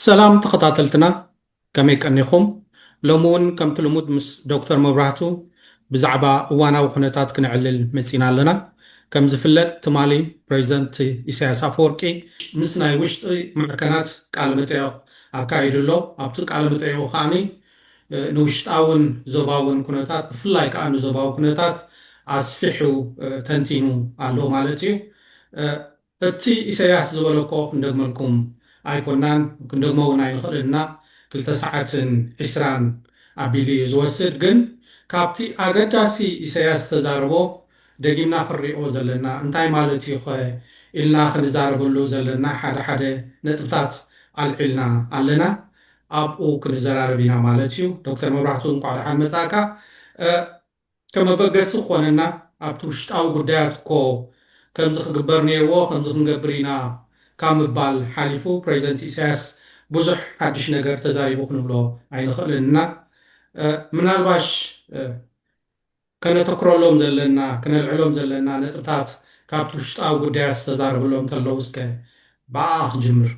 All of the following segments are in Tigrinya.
ሰላም ተኸታተልትና፣ ከመይ ቀኒኹም? ሎሚ እውን ከምቲ ልሙድ ምስ ዶክተር መብራህቱ ብዛዕባ እዋናዊ ኩነታት ክነዕልል መጺና ኣለና። ከም ዝፍለጥ፣ ትማሊ ፕሬዚደንት ኢሳያስ ኣፈወርቂ ምስ ናይ ውሽጢ ማዕከናት ቃለ መጠየቕ ኣካይዱ ኣሎ። ኣብቲ ቃለ መጠየቑ ከዓኒ፣ እ፣ ንውሽጣውን ዞባውን ኩነታት፣ ብፍላይ ከኣ ንዞባዊ ኩነታት ኣስፊሑ፣ እ፣ ተንቲኑ ኣሎ ማለት እዩ። እ፣ እቲ ኢሳያስ ዝበሎ እኮ ክንደግመልኩም ኣይኮናን፣ ክንደግሞ እውን ኣይንኽእልን ኢና። ክልተ ሰዓትን ዕስራን ኣቢሉ እዩ ዝወስድ። ግን ካብቲ ኣገዳሲ ኢሳያስ ዝተዛረቦ ደጊምና ክንሪኦ ዘለና፣ እንታይ ማለት እዩ ኸ ኢልና ክንዛረበሉ ዘለና ሓደ ሓደ ነጥብታት ኣልዒልና ኣለና። ኣብኡ ክንዘራረብ ኢና ማለት እዩ። ዶክተር መብራህቱ፣ እንኳዕ ደሓን መጻእካ። እ፣ ከም መበገሲ ክኾነና፣ ኣብቲ ውሽጣዊ ጉዳያት እኮ ከምዚ ክግበር ነይርዎ፣ ከምዚ ክንገብር ኢና ካብ ምባል ሓሊፉ፣ ፕሬዚደንት ኢሳያስ ብዙሕ ሓድሽ ነገር ተዛሪቡ ክንብሎ ኣይንኽእልን ኢና። እ፣ ምናልባሽ፣ እ፣ ከነተኩረሎም ዘለና፣ ከነልዕሎም ዘለና ነጥብታት ካብቲ ውሽጣዊ ጉዳያት ዝተዛረበሎም እንተለዉ፣ እስከ ብኣኣ ክጅምር።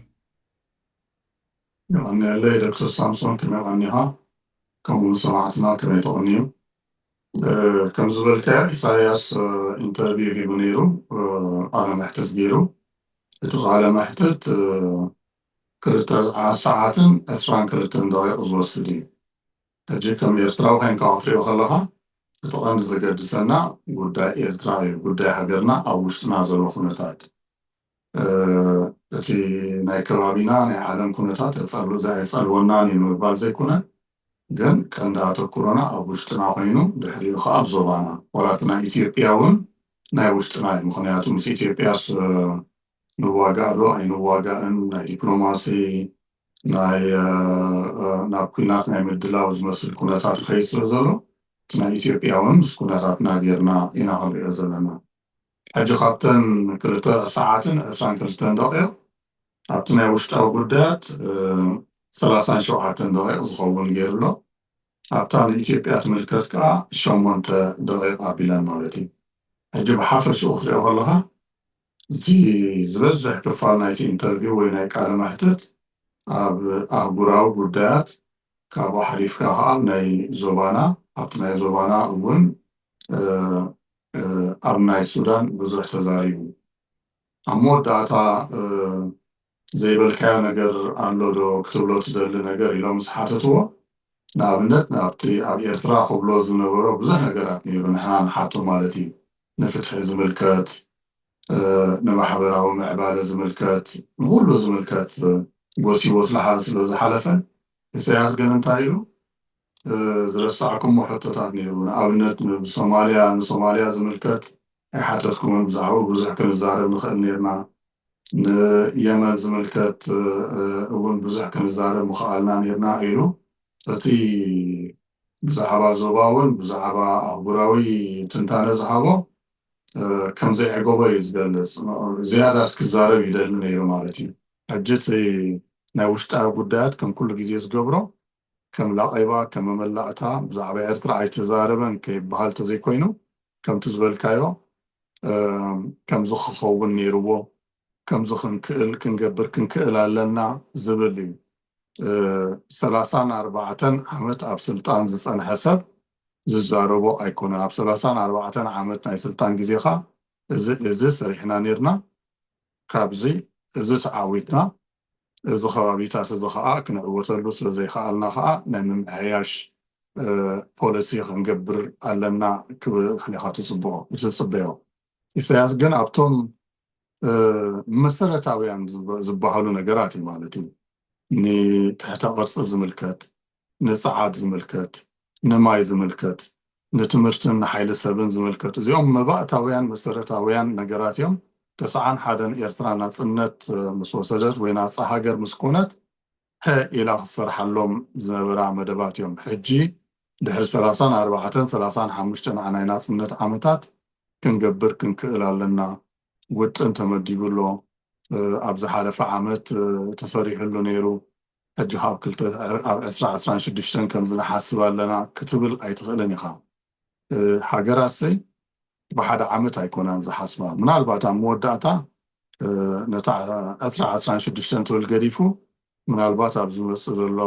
የቐንየለይ ዶክተር ሳምሶን፣ ከመይ ቀኒኻ? ከምኡ እውን ሰማዕትና ከመይ ተቐንዮም? እ፣ ከም ዝበልካዮ፣ ኢሳያስ፣ እ፣ ኢንተርቪው ሂቡ ነይሩ፣ እ፣ ቃለ መሕትት ገይሩ። እቲ ቃለ መሕትት፣ እ፣ ክልተ ሰዓትን ዕስራን ክልተን ደቂቕ ዝወስድ እዩ። ሕጂ ከም ኤርትራዊ ኮይንካ ክትሪኦ ከለኻ፣ እቲ ቀንዲ ዘገድሰና ጉዳይ ኤርትራ እዩ፣ ጉዳይ ሃገርና፣ ኣብ ውሽጥና ዘሎ ኩነታት። እ፣ እቲ ናይ ከባቢና ናይ ዓለም ኩነታት የጸል-፣ ኣየጸልወናን እዩ ንምባል ዘይኮነ፣ ግን ቀንዲ ኣተኩሮና ኣብ ውሽጥና ኮይኑ፣ ድሕሪኡ ከኣ ኣብ ዞባና። ዋላ እቲ ናይ ኢትዮጵያ እውን ናይ ውሽጥና እዩ። ምኽንያቱ ምስ ኢትዮጵያስ፣ እ፣ ንዋጋእ ዶ ኣይንዋጋእን፣ ናይ ዲፕሎማሲ፣ ናይ፣ እ፣ እ፣ ናብ ኲናት ናይ ምድላው ዝመስል ኩነታት ይኸይድ ስለ ዘሎ፣ እቲ ናይ ኢትዮጵያ እውን ምስ ኩነታትና ጌርና ኢና ክንሪኦ ዘለና። ሕጂ ካብተን ክልተ ሰዓትን ዕስራን ክልተን ደቂቕ፣ ኣብቲ ናይ ውሽጣዊ ጉዳያት፣ እ፣ ሰላሳን ሸውዓተን ደቂቕ ዝኸውን ገይሩ ኣሎ። ኣብታ ንኢትዮጵያ ትምልከት ከኣ ሸሞንተ ደቂቕ ኣቢለን ማለት እዩ። ሕጂ ብሓፈሽኡ ክትሪኦ ከለኻ፣ እቲ ዝበዝሕ ክፋል ናይቲ ኢንተርቪው ወይ ናይ ቃለ መሕትት ኣብ ኣህጉራዊ ጉዳያት፣ ካብኡ ሓሊፍካ ከኣ ኣብ ናይ ዞባና፣ ኣብቲ ናይ ዞባና እውን፣ እ፣ እ፣ ኣብ ናይ ሱዳን ብዙሕ ተዛሪቡ። ኣብ መወዳእታ፣ እ፣ ዘይበልካዮ ነገር ኣሎ ዶ ክትብሎ ትደሊ ነገር ኢሎም ምስ ሓተትዎ፣ ንኣብነት ናብቲ ኣብ ኤርትራ ክብሎ ዝነበሮ ብዙሕ ነገራት ነይሩ፣ ንሕና ንሓቶ ማለት እዩ። ንፍትሒ ዝምልከት፣ እ፣ ንማሕበራዊ ምዕባለ ዝምልከት፣ ንኹሉ ዝምልከት፣ እ፣ ጎሲዎ ስለ፣ ስለ ዝሓለፈ፣ ኢሳያስ ግን እንታይ ኢሉ? እ፣ ዝረሳዕኩሞ ሕቶታት ነይሩ። ንኣብነት ን-፣ ብሶማልያ፣ ንሶማልያ ዝምልከት ኣይሓተትኩምን፣ ብዛዕባኡ ብዙሕ ክንዛረብ ንኽእል ነይርና። ንየመን ዝምልከት፣ እ፣ እውን ብዙሕ ክንዛረብ ምኽኣልና ነይርና ኢሉ። እቲ ብዛዕባ ዞባ እውን ብዛዕባ ኣህጉራዊ ትንታነ ዝሃቦ፣ እ፣ ከም ዘይዕገቦ እዩ ዝገልጽ። ዝያዳስ ክዛረብ ይደሊ ነይሩ ማለት እዩ። ሕጂ እቲ ናይ ውሽጣዊ ጉዳያት ከም ኩሉ ግዜ ዝገብሮ፣ ከም ላቒባ፣ ከም መመላእታ ብዛዕባ ኤርትራ ኣይተዛረበን ከይበሃል ተዘይኮይኑ፣ ከምቲ ዝበልካዮ፣ እ፣ ከምዚ ክኸውን ነይርዎ፣ ከምዚ ክንክእል፣ ክንገብር ክንክእል ኣለና ዝብል እዩ። እ፣ ሰላሳን ኣርባዕተን ዓመት ኣብ ስልጣን ዝጸንሐ ሰብ ዝዛረቦ ኣይኮነን። ኣብ ሰላሳን ኣርባዕተን ዓመት ናይ ስልጣን ግዜኻ እዚ፣ እዚ ሰሪሕና ነይርና፣ ካብዚ እዚ ተዓዊትና፣ እዚ ከባቢታት እዚ ኸኣ ክንዕወተሉ ስለ ዘይከኣልና ኸኣ ናይ ምምሕያሽ፣ እ፣ ፖሊሲ ክንገብር ኣለና ክብል ኢኻ ትጽብኦ፣ ትጽበዮ። ኢሳያስ ግን ኣብቶም፣ እ፣ መሰረታውያን ዝብ-፣ ዝበሃሉ ነገራት እዩ ማለት እዩ። ንትሕተ ቅርጺ ዝምልከት፣ ንጸዓት ዝምልከት፣ ንማይ ዝምልከት፣ ንትምህርትን ንሓይሊ ሰብን ዝምልከት፣ እዚኦም መባእታውያን መሰረታውያን ነገራት እዮም። ተስዓን ሓደን ኤርትራ ናጽነት፣ እ፣ ምስ ወሰደት ወይ ናጻ ሃገር ምስ ኮነት፣ ሀ ኢላ ክትሰርሓሎም ዝነበራ መደባት እዮም። ሕጂ ድሕሪ ሰላሳን ኣርባዕተን፣ ሰላሳን ሓሙሽተን ናይ ናጽነት ዓመታት ክንገብር ክንክእል ኣለና። ውጥን ተመዲቡ ኣሎ። እ፣ ኣብ ዝሓለፈ ዓመት፣ እ፣ ተሰሪሕሉ ነይሩ። ሕጂ ካብ ክልተ፣ ኣብ ዕስራ ዕስራን ሽዱሽተን ከምዚ ንሓስብ ኣለና ክትብል ኣይትኽእልን ኢኻ። እ፣ ሃገራትሰይ ብሓደ ዓመት ኣይኮናን ዝሓስባ። ምናልባት ኣብ መወዳእታ፣ እ፣ ነታ ዕስራ ዕስራን ሽዱሽተን ትብል ገዲፉ፣ ምናልባት ኣብ ዝመፅእ ዘሎ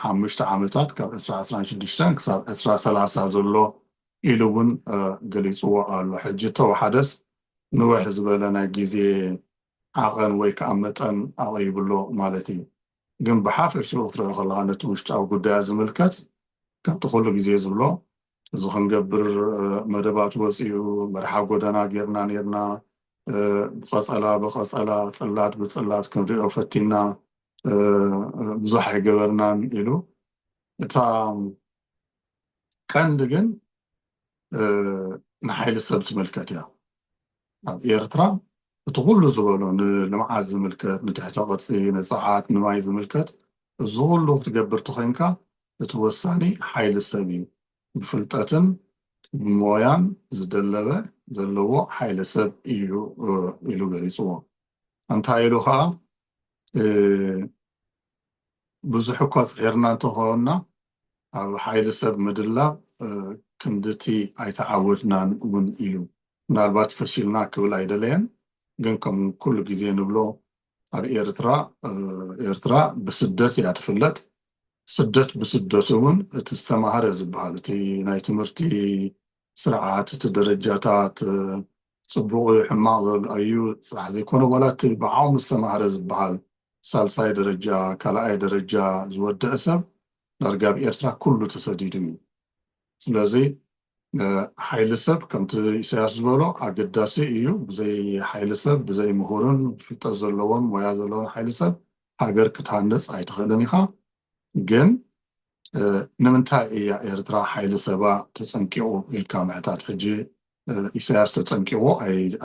ሓሙሽተ ዓመታት ካብ ዕስራ ዕስራን ሽዱሽተን ክሳብ ዕስራ ሰላሳ ዘሎ ኢሉ እውን ገሊፅዎ ኣሎ። ሕጂ ተወሓደስ ንውሕ ዝበለ ናይ ግዜ ዓቐን ወይ ከዓ መጠን ኣቕሪቡ ኣሎ ማለት እዩ። ግን ብሓፈሽኡ ክትሪኦ ከለኻ ነቲ ውሽጣዊ ጉዳያት ዝምልከት ከምቲ ኩሉ ግዜ ዝብሎ እዚ ክንገብር መደባት ወፂኡ መርሓ ጎደና ጌርና ኔርና፣ ብቐፀላ ብቐፀላ ፅላት ብፅላት ክንሪኦ ፈቲና፣ ብዙሕ ኣይገበርናን ኢሉ። እታ ቀንዲ ግን ንሓይሊ ሰብ ትምልከት እያ። ኣብ ኤርትራ እቲ ኩሉ ዝበሎ ንልምዓት ዝምልከት፣ ንትሕተ ቅርፂ፣ ንፀዓት፣ ንማይ ዝምልከት እዚ ኩሉ ክትገብር ተኮይንካ እቲ ወሳኒ ሓይሊ ሰብ እዩ። ብፍልጠትን ብሞያን ዝደለበ ዘለዎ ሓይሊ ሰብ እዩ ኢሉ ገሊፅዎ። እንታይ ኢሉ ከዓ ብዙሕ እኳ ፅዒርና እንተኾንና ኣብ ሓይሊ ሰብ ምድላብ ክንድቲ ኣይተዓወድናን እውን ኢሉ። ምናልባት ፈሺልና ክብል ኣይደለየን፣ ግን ከም ኩሉ ግዜ ንብሎ ኣብ ኤርትራ ኤርትራ ብስደት እያ ትፍለጥ። ስደት ብስደቱ እውን እቲ ዝተማህረ ዝበሃል እቲ ናይ ትምህርቲ ስርዓት እቲ ደረጃታት ፅቡቕ እዩ ሕማቕ እዩ ፅራሕ ዘይኮነ ዋላ እቲ ብዓቕሙ ዝተማህረ ዝበሃል ሳልሳይ ደረጃ ካልኣይ ደረጃ ዝወደአ ሰብ ዳርጋ ኣብ ኤርትራ ኩሉ ተሰዲዱ እዩ። ስለዚ ሓይሊ ሰብ ከምቲ ኢሳያስ ዝበሎ ኣገዳሲ እዩ። ብዘይ ሓይሊ ሰብ ብዘይ ምሁርን ፍልጠት ዘለዎን ሞያ ዘለዎን ሓይሊ ሰብ ሃገር ክትሃንፅ ኣይትኽእልን ኢኻ። ግን ንምንታይ እያ ኤርትራ ሓይሊ ሰባ ተፀንቂቑ ኢልካ ምሕታት? ሕጂ ኢሳያስ ተፀንቂቑ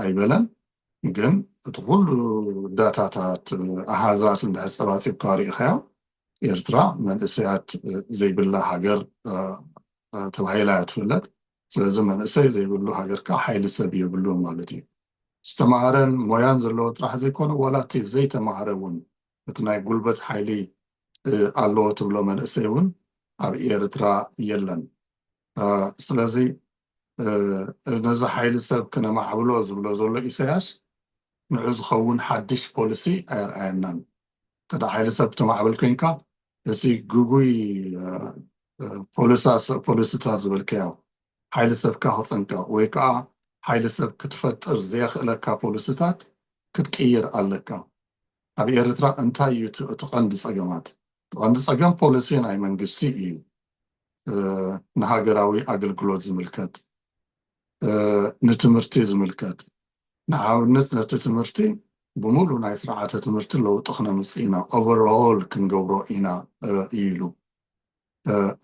ኣይበለን። ግን እቲ ኩሉ ዳታታት ኣሃዛት እንድሕር ፀባፂብካ ሪኢኻዮ ኤርትራ መንእሰያት ዘይብላ ሃገር ተባሂላ እያ ትፍለጥ። ስለዚ መንእሰይ ዘይብሉ ሃገር ከዓ ሓይሊ ሰብ የብሉን ማለት እዩ። ዝተማሃረን ሞያን ዘለዎ ጥራሕ ዘይኮነ ዋላ እቲ ዘይተማሃረ እውን እቲ ናይ ጉልበት ሓይሊ ኣለዎ ትብሎ መንእሰይ እውን ኣብ ኤርትራ የለን። ስለዚ ነዚ ሓይሊ ሰብ ክነማዕብሎ ዝብሎ ዘሎ ኢሳያስ ንዑ ዝኸውን ሓድሽ ፖሊሲ ኣየርኣየናን። እንተ ሓይሊ ሰብ ትማዕብል ኮይንካ እቲ ግጉይ ፖሊሲታት ዝበልከዮ ሓይሊ ሰብካ ክፅንቀቕ ወይ ከዓ ሓይሊ ሰብ ክትፈጥር ዘየኽእለካ ፖሊሲታት ክትቅይር ኣለካ። ኣብ ኤርትራ እንታይ እዩ እቲ ቀንዲ ፀገማት? እቲ ቀንዲ ፀገም ፖሊሲ ናይ መንግስቲ እዩ። ንሃገራዊ ኣገልግሎት ዝምልከት፣ ንትምህርቲ ዝምልከት፣ ንኣብነት ነቲ ትምህርቲ ብምሉእ ናይ ስርዓተ ትምህርቲ ለውጢ ክነምፅእ ኢና፣ ኦቨርኦል ክንገብሮ ኢና እዩ ኢሉ።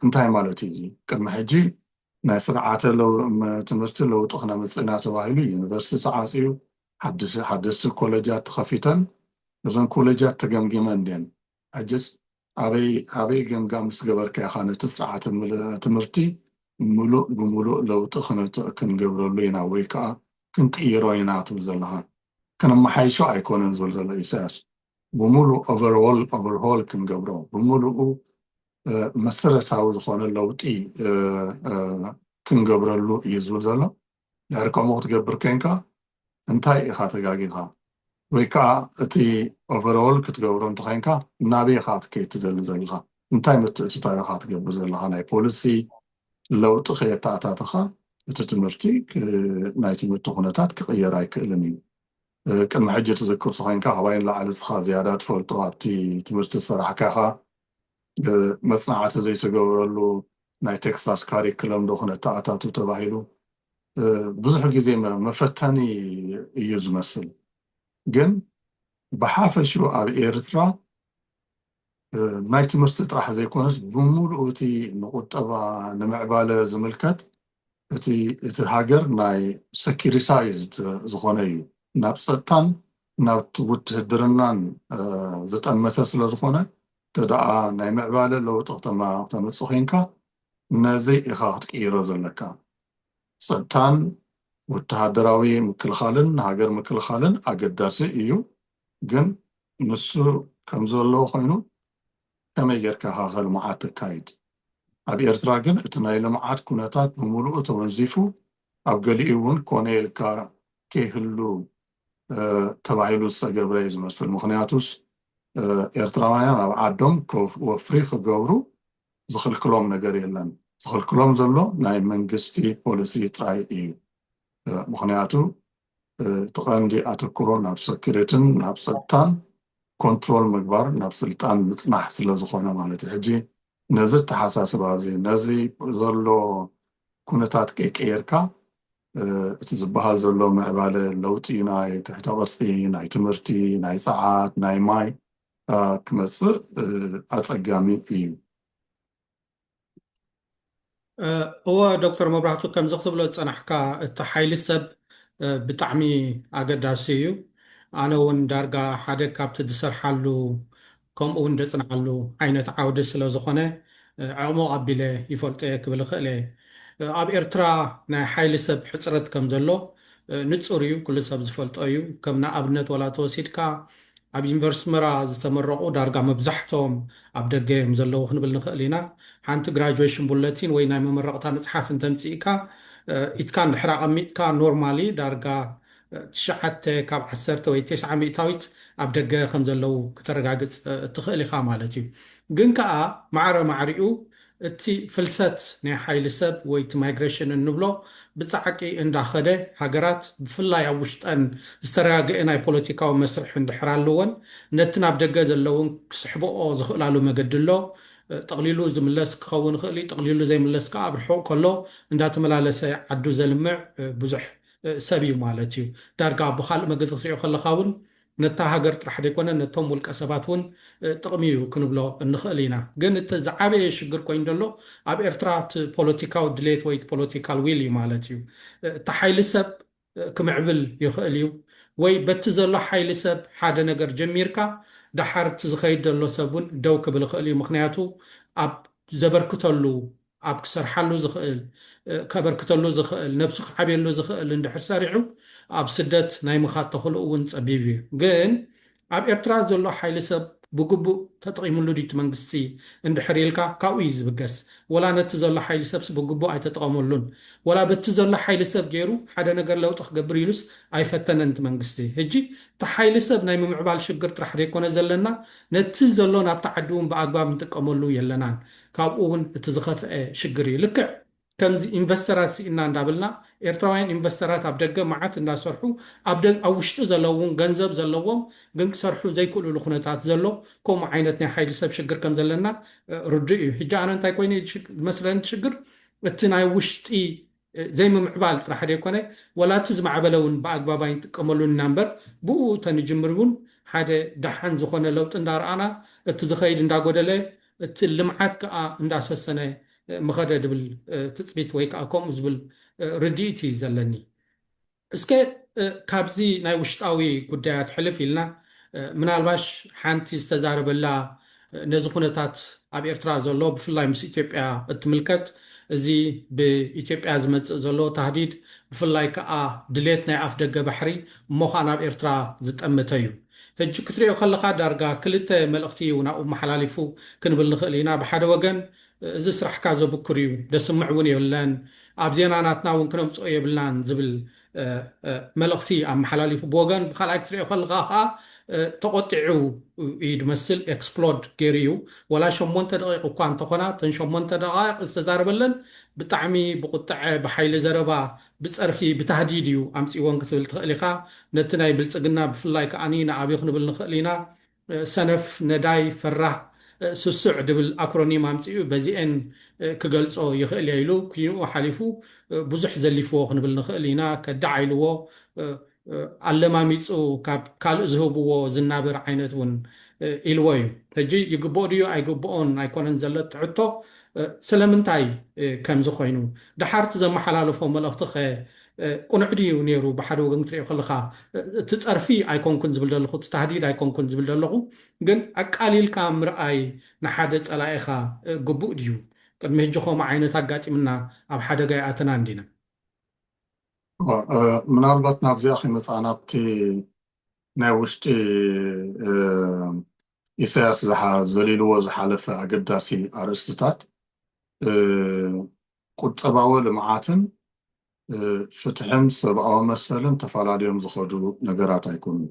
እንታይ ማለት እዩ እዚ? ቅድሚ ሕጂ ናይ ስርዓተ ትምህርቲ ለውጢ ክነምፅእ ኢና ተባሂሉ ዩኒቨርሲቲ ተዓፅዩ፣ ሓደስቲ ኮሌጃት ተኸፊተን፣ እዘን ኮሌጃት ተገምጊመን ድየን? ሕጅስ ኣበይ ኣበይ ገምጋም ምስ ገበርካ ኢኻ ነቲ ስርዓተ ትምህርቲ ምሉእ ብምሉእ ለውጢ ክንገብረሉ ኢና ወይ ከዓ ክንቅይሮ ኢና ትብል ዘለኻ? ከነመሓይሾ ኣይኮነን ዝብል ዘሎ ኢሳያስ። ብምሉእ ኦቨርኦል ኦቨርሆል ክንገብሮ ብምሉኡ መሰረታዊ ዝኾነ ለውጢ ክንገብረሉ እዩ ዝብል ዘሎ። ድሕሪ ከምኡ ክትገብር ኮንካ እንታይ ኢኻ ተጋጊኻ? ወይ ከዓ እቲ ኦቨርኦል ክትገብሮ እንተኮይንካ ናበይ ኢኻ ክትከይድ ትደሊ ዘለኻ? እንታይ ምትእትታው ኢኻ ትገብር ዘለኻ? ናይ ፖሊሲ ለውጢ ከየተኣታተኻ እቲ ትምህርቲ ናይ ትምህርቲ ኩነታት ክቕየር ኣይክእልን እዩ። ቅድሚ ሕጂ ትዝክር ተኮይንካ ካባይ ንላዕሊ ንስኻ ዝያዳ ትፈልጦ ኣብቲ ትምህርቲ ዝሰራሕካ ኢኻ። መፅናዕቲ ዘይተገበረሉ ናይ ቴክሳስ ካሪክለም ዶ ክነተኣታቱ ተባሂሉ ብዙሕ ግዜ መፈተኒ እዩ ዝመስል። ግን ብሓፈሽኡ ኣብ ኤርትራ ናይ ትምህርቲ ጥራሕ ዘይኮነስ ብምሉኡ እቲ ንቁጠባ ንምዕባለ ዝምልከት እቲ እቲ ሃገር ናይ ሰኪሪታይዝድ ዝኾነ እዩ። ናብ ፀጥታን ናብ ውትህድርናን ዝጠመተ ስለ ዝኾነ እንተ ደኣ ናይ ምዕባለ ለውጢ ክተምፅእ ኮንካ ነዚ ኢኻ ክትቅይሮ ዘለካ። ፀጥታን ወተሃደራዊ ምክልኻልን ንሃገር ምክልኻልን ኣገዳሲ እዩ። ግን ንሱ ከም ዘለዎ ኮይኑ ከመይ ጌርካ ኢኻ ልምዓት ተካይድ? ኣብ ኤርትራ ግን እቲ ናይ ልምዓት ኩነታት ብምሉኡ ተወንዚፉ ኣብ ገሊኡ እውን ኮነ ኢልካ ከይህሉ ተባሂሉ ዝተገብረ እዩ ዝመስል። ምኽንያቱስ ኤርትራውያን ኣብ ዓዶም ወፍሪ ክገብሩ ዝኽልክሎም ነገር የለን። ዝኽልክሎም ዘሎ ናይ መንግስቲ ፖሊሲ ጥራይ እዩ። ምኽንያቱ እቲ ቀንዲ ኣተክሮ ናብ ሰኪሪትን ናብ ፀጥታን ኮንትሮል ምግባር ናብ ስልጣን ምፅናሕ ስለ ዝኾነ ማለት እዩ። ሕጂ ነዚ ኣተሓሳስባ እዚ ነዚ ዘሎ ኩነታት ቀይቀየርካ እቲ ዝበሃል ዘሎ ምዕባለ ለውጢ ናይ ትሕተ ቅርፂ ናይ ትምህርቲ ናይ ፀዓት ናይ ማይ ክመፅእ ኣፀጋሚ እዩ። እወ ዶክተር መብራህቱ ከምዚ ክትብሎ ዝፀናሕካ እቲ ሓይሊ ሰብ ብጣዕሚ ኣገዳሲ እዩ። ኣነ እውን ዳርጋ ሓደ ካብቲ ዝሰርሓሉ ከምኡ እውን ደፅንዓሉ ዓይነት ዓውዲ ስለ ዝኾነ ዕቕሞቕ ኣቢለ ይፈልጦ እየ ክብል እኽእል እየ። ኣብ ኤርትራ ናይ ሓይሊ ሰብ ሕፅረት ከም ዘሎ ንፁር እዩ፣ ኩሉ ሰብ ዝፈልጦ እዩ። ከም ንኣብነት ዋላ ተወሲድካ ኣብ ዩኒቨርሲቲ ኣስመራ ዝተመረቑ ዳርጋ መብዛሕቶም ኣብ ደገ እዮም ዘለዉ ክንብል ንኽእል ኢና። ሓንቲ ግራጁዌሽን ቡለቲን ወይ ናይ መመረቕታ መፅሓፍ እንተምፅእካ ኢትካ እንድሕር ኣቐሚጥካ ኖርማሊ ዳርጋ ትሽዓተ ካብ ዓሰርተ ወይ ተስዓ ሚእታዊት ኣብ ደገ ከም ዘለዉ ክተረጋግፅ እትኽእል ኢኻ ማለት እዩ። ግን ከዓ ማዕረ ማዕሪኡ እቲ ፍልሰት ናይ ሓይሊ ሰብ ወይ እቲ ማይግሬሽን እንብሎ ብፃዕቂ እንዳኸደ ሃገራት ብፍላይ ኣብ ውሽጠን ዝተረጋገአ ናይ ፖለቲካዊ መስርሕ እንድሕር ኣለወን ነቲ ናብ ደገ ዘለውን ክስሕብኦ ዝኽእላሉ መገዲ ኣሎ። ጠቕሊሉ ዝምለስ ክኸውን ይኽእል እዩ። ጠቕሊሉ ዘይምለስ ከዓ ኣብ ርሑቕ ከሎ እንዳተመላለሰ ዓዱ ዘልምዕ ብዙሕ ሰብ እዩ ማለት እዩ። ዳርጋ ብካልእ መገዲ ክትሪኦ ከለካ እውን ነታ ሃገር ጥራሕ ዘይኮነ ነቶም ውልቀ ሰባት እውን ጥቕሚ እዩ ክንብሎ እንኽእል ኢና። ግን እቲ ዝዓበየ ሽግር ኮይኑ ዘሎ ኣብ ኤርትራ እቲ ፖለቲካዊ ድሌት ወይ ፖለቲካል ዊል እዩ ማለት እዩ። እቲ ሓይሊ ሰብ ክምዕብል ይኽእል እዩ ወይ በቲ ዘሎ ሓይሊ ሰብ ሓደ ነገር ጀሚርካ ደሓር እቲ ዝኸይድ ዘሎ ሰብ እውን ደው ክብል ይኽእል እዩ። ምክንያቱ ኣብ ዘበርክተሉ ኣብ ክሰርሓሉ ዝኽእል ከበርክተሉ ዝኽእል ነብሱ ክዓብየሉ ዝኽእል እንድሕር ሰሪሑ ኣብ ስደት ናይ ምኻድ ተኽእልኡ እውን ፀቢብ እዩ። ግን ኣብ ኤርትራ ዘሎ ሓይሊ ሰብ ብግቡእ ተጠቒምሉ ድዩ እቲ መንግስቲ እንድሕር ኢልካ ካብኡ እዩ ዝብገስ። ወላ ነቲ ዘሎ ሓይሊ ሰብስ ብግቡእ ኣይተጠቐመሉን። ወላ በቲ ዘሎ ሓይሊ ሰብ ገይሩ ሓደ ነገር ለውጢ ክገብር ኢሉስ ኣይፈተነን እቲ መንግስቲ። ሕጂ እቲ ሓይሊ ሰብ ናይ ምምዕባል ሽግር ጥራሕ ዘይኮነ ዘለና ነቲ ዘሎ ናብቲ ዓዲ እውን ብኣግባብ ንጥቀመሉ የለናን። ካብኡ እውን እቲ ዝኸፍአ ሽግር እዩ። ልክዕ ከምዚ ኢንቨስተራት ስኢና እንዳበልና ኤርትራውያን ኢንቨስተራት ኣብ ደገ መዓት እንዳሰርሑ ኣብ ደ- ኣብ ውሽጢ ዘለዉ እውን ገንዘብ ዘለዎም ግን ክሰርሑ ዘይክእሉሉ ኩነታት ዘሎ ከምኡ ዓይነት ናይ ሓይሊ ሰብ ሽግር ከም ዘለና እ፣ ርዱእ እዩ። ሕጂ ኣነ እንታይ ኮይኑ ዝመስለኒ ሽግር እቲ ናይ ውሽጢ እ፣ ዘይምምዕባል ጥራሕ ዘይኮነ ወላ እቲ ዝማዕበለ እውን ብኣግባብ ኣይንጥቀመሉን ኢና እምበር ብኡ ተንጅምር እውን ሓደ ደሓን ዝኾነ ለውጢ እንዳረኣና እቲ ዝኸይድ እንዳጎደለ እቲ ልምዓት ከዓ እንዳሰሰነ ምኸደ ድብል ትፅቢት ወይ ከዓ ከምኡ ዝብል ርድኢት እዩ ዘለኒ። እስከ ካብዚ ናይ ውሽጣዊ ጉዳያት ሕልፍ ኢልና ምናልባሽ ሓንቲ ዝተዛረበላ ነዚ ኩነታት ኣብ ኤርትራ ዘሎ ብፍላይ ምስ ኢትዮጵያ እትምልከት እዚ ብኢትዮጵያ ዝመፅእ ዘሎ ታህዲድ ብፍላይ ከዓ ድሌት ናይ ኣፍ ደገ ባሕሪ እሞ ከዓ ናብ ኤርትራ ዝጠመተ እዩ። ሕጂ ክትሪኦ ከለካ ዳርጋ ክልተ መልእኽቲ እዩ ናብኡ መሓላሊፉ ክንብል ንኽእል ኢና። ብሓደ ወገን እዚ ስራሕካ ዘብክር እዩ፣ ደስምዕ እውን የብለን፣ ኣብ ዜና ናትና እውን ክነምፅኦ የብልናን ዝብል መልእኽቲ ኣመሓላሊፉ ብወገን ብካልኣይ ክትሪኦ ከለካ ከዓ ተቆጢዑ እዩ ድመስል። ኤክስፕሎድ ገይሩ እዩ። ወላ ሸሞንተ ደቂቕ እኳ እንተኾና እተን ሸሞንተ ደቃይቕ ዝተዛረበለን ብጣዕሚ ብቁጥዐ ብሓይሊ ዘረባ ብፀርፊ ብታህዲድ እዩ ኣምፅእዎን ክትብል ትኽእል ኢኻ። ነቲ ናይ ብልፅግና ብፍላይ ከዓኒ ንኣብዩ ክንብል ንኽእል ኢና ሰነፍ ነዳይ ፈራህ ስሱዕ ድብል ኣክሮኒም ኣምፅኡ በዚኤን ክገልፆ ይኽእል እየ ኢሉ ኩይንኡ ሓሊፉ ብዙሕ ዘሊፍዎ ክንብል ንኽእል ኢና። ከዳዕ ኢልዎ ኣለማሚፁ ካብ ካልእ ዝህብዎ ዝናበር ዓይነት እውን ኢልዎ እዩ። ሕጂ ይግብኦ ድዩ ኣይግብኦን ኣይኮነን ዘሎ እቲ ሕቶ። ስለምንታይ ከምዚ ኮይኑ ድሓርቲ ዘመሓላለፎ መልእኽቲ ከ ቁኑዕ ድዩ ነይሩ? ብሓደ ወገን ክትሪኦ ከለካ እቲ ፀርፊ ኣይኮንኩን ዝብል ዘለኹ፣ እቲ ታህዲድ ኣይኮንኩን ዝብል ዘለኹ፣ ግን ኣቃሊልካ ምርኣይ ንሓደ ፀላኢኻ ግቡእ ድዩ? ቅድሚ ሕጂ ከምኡ ዓይነት ኣጋጢምና ኣብ ሓደጋ ይኣተና እንዲና። ምናልባት ናብዚኣ ከይመፃና ኣብቲ ናይ ውሽጢ ኢሳያስ ዘሊልዎ ዝሓለፈ ኣገዳሲ ኣርእስትታት ቁጠባዊ ልምዓትን ፍትሕን ሰብኣዊ መሰልን ተፈላለዮም ዝኸዱ ነገራት ኣይኮኑን።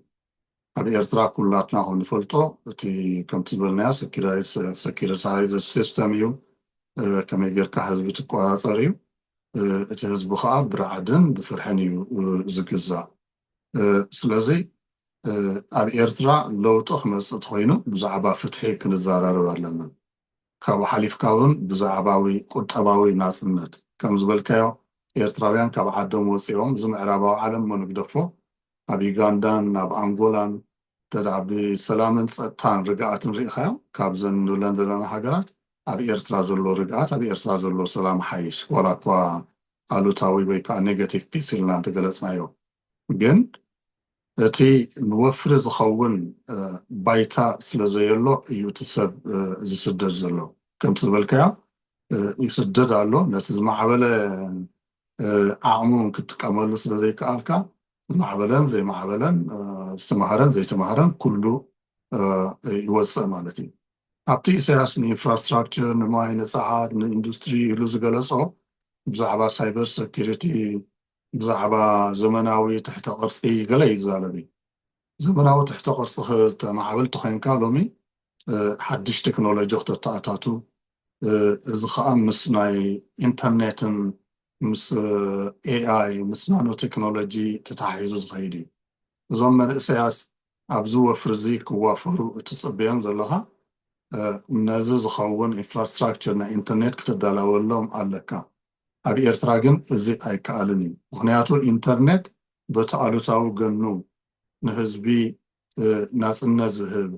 ኣብ ኤርትራ ኩላትና ከም ንፈልጦ እቲ ከምቲ ዝበልናዮ ሰኪራይዝ- ሰኪሪታይዝ ሲስተም እዩ። እ፣ ከመይ ጌርካ ህዝቢ ትቆጻጸር እዩ። እ፣ እቲ ህዝቢ ከዓ ብራዕድን ብፍርሕን እዩ እ፣ ዝግዛእ። እ፣ ስለዚ እ፣ ኣብ ኤርትራ ለውጢ ክመጽእ እንተኾይኑ ብዛዕባ ፍትሒ ክንዘራረብ ኣለና። ካብኡ ሓሊፍካ እውን ብዛዕባዊ ቁጠባዊ ናጽነት ከም ዝበልካዮ ኤርትራውያን ካብ ዓዶም ወጺኦም እዚ ምዕራባዊ ዓለም እሞ ንግደፎ ኣብ ዩጋንዳን ኣብ ኣንጎላን እንተ ደኣ ብሰላምን ጸጥታን ርግኣትን ርኢኻዮ ካብዘን ንብለን ዘለና ሃገራት ኣብ ኤርትራ ዘሎ ርግኣት ኣብ ኤርትራ ዘሎ ሰላም ሓይሽ ዋላ እኳ ኣሉታዊ ወይ ከዓ ኔጋቲቭ ፒስ ኢልና እንተገለጽናዮ ግን እቲ ንወፍሪ ዝኸውን እ፣ ባይታ ስለ ዘየሎ እዩ እቲ ሰብ እ፣ ዝስደድ ዘሎ። ከምቲ ዝበልካዮ እ፣ ይስደድ ኣሎ። ነቲ ዝማዕበለ እ፣ ዓቕሙ ክትጥቀመሉ ስለ ዘይከኣልካ ዝማዕበለን ዘይማዕበለን እ፣ ዝተማህረን ዘይተማህረን ኩሉ እ፣ ይወፅእ ማለት እዩ። ኣብቲ ኢሳያስ ንኢንፍራስትራክቸር፣ ንማይ፣ ንፀዓት፣ ንኢንዱስትሪ ኢሉ ዝገለፆ ብዛዕባ ሳይበር ሰኪሪቲ ብዛዕባ ዘመናዊ ትሕተ ቅርፂ ገለ ይዛረብ እዩ። ዘመናዊ ትሕተ ቅርፂ ክተማዕብል ተኮይንካ ሎሚ እ፣ ሓድሽ ቴክኖሎጂ ክተተኣታቱ እ፣ እዚ ከዓ ምስ ናይ ኢንተርኔትን ምስ ኤኣይ ምስ ናኖ ቴክኖሎጂ ተተሓሒዙ ዝኸይድ እዩ። እዞም መንእሰያት ኣብዚ ወፍሪ እዚ ክዋፈሩ እትፅበዮም ዘለኻ እ፣ ነዚ ዝኸውን ኢንፍራስትራክቸር ናይ ኢንተርኔት ክትዳላወሎም ኣለካ። ኣብ ኤርትራ ግን እዚ ኣይከኣልን እዩ። ምኽንያቱ ኢንተርኔት በቲ ኣሉታዊ ገኑ ንህዝቢ እ፣ ናጽነት ዝህብ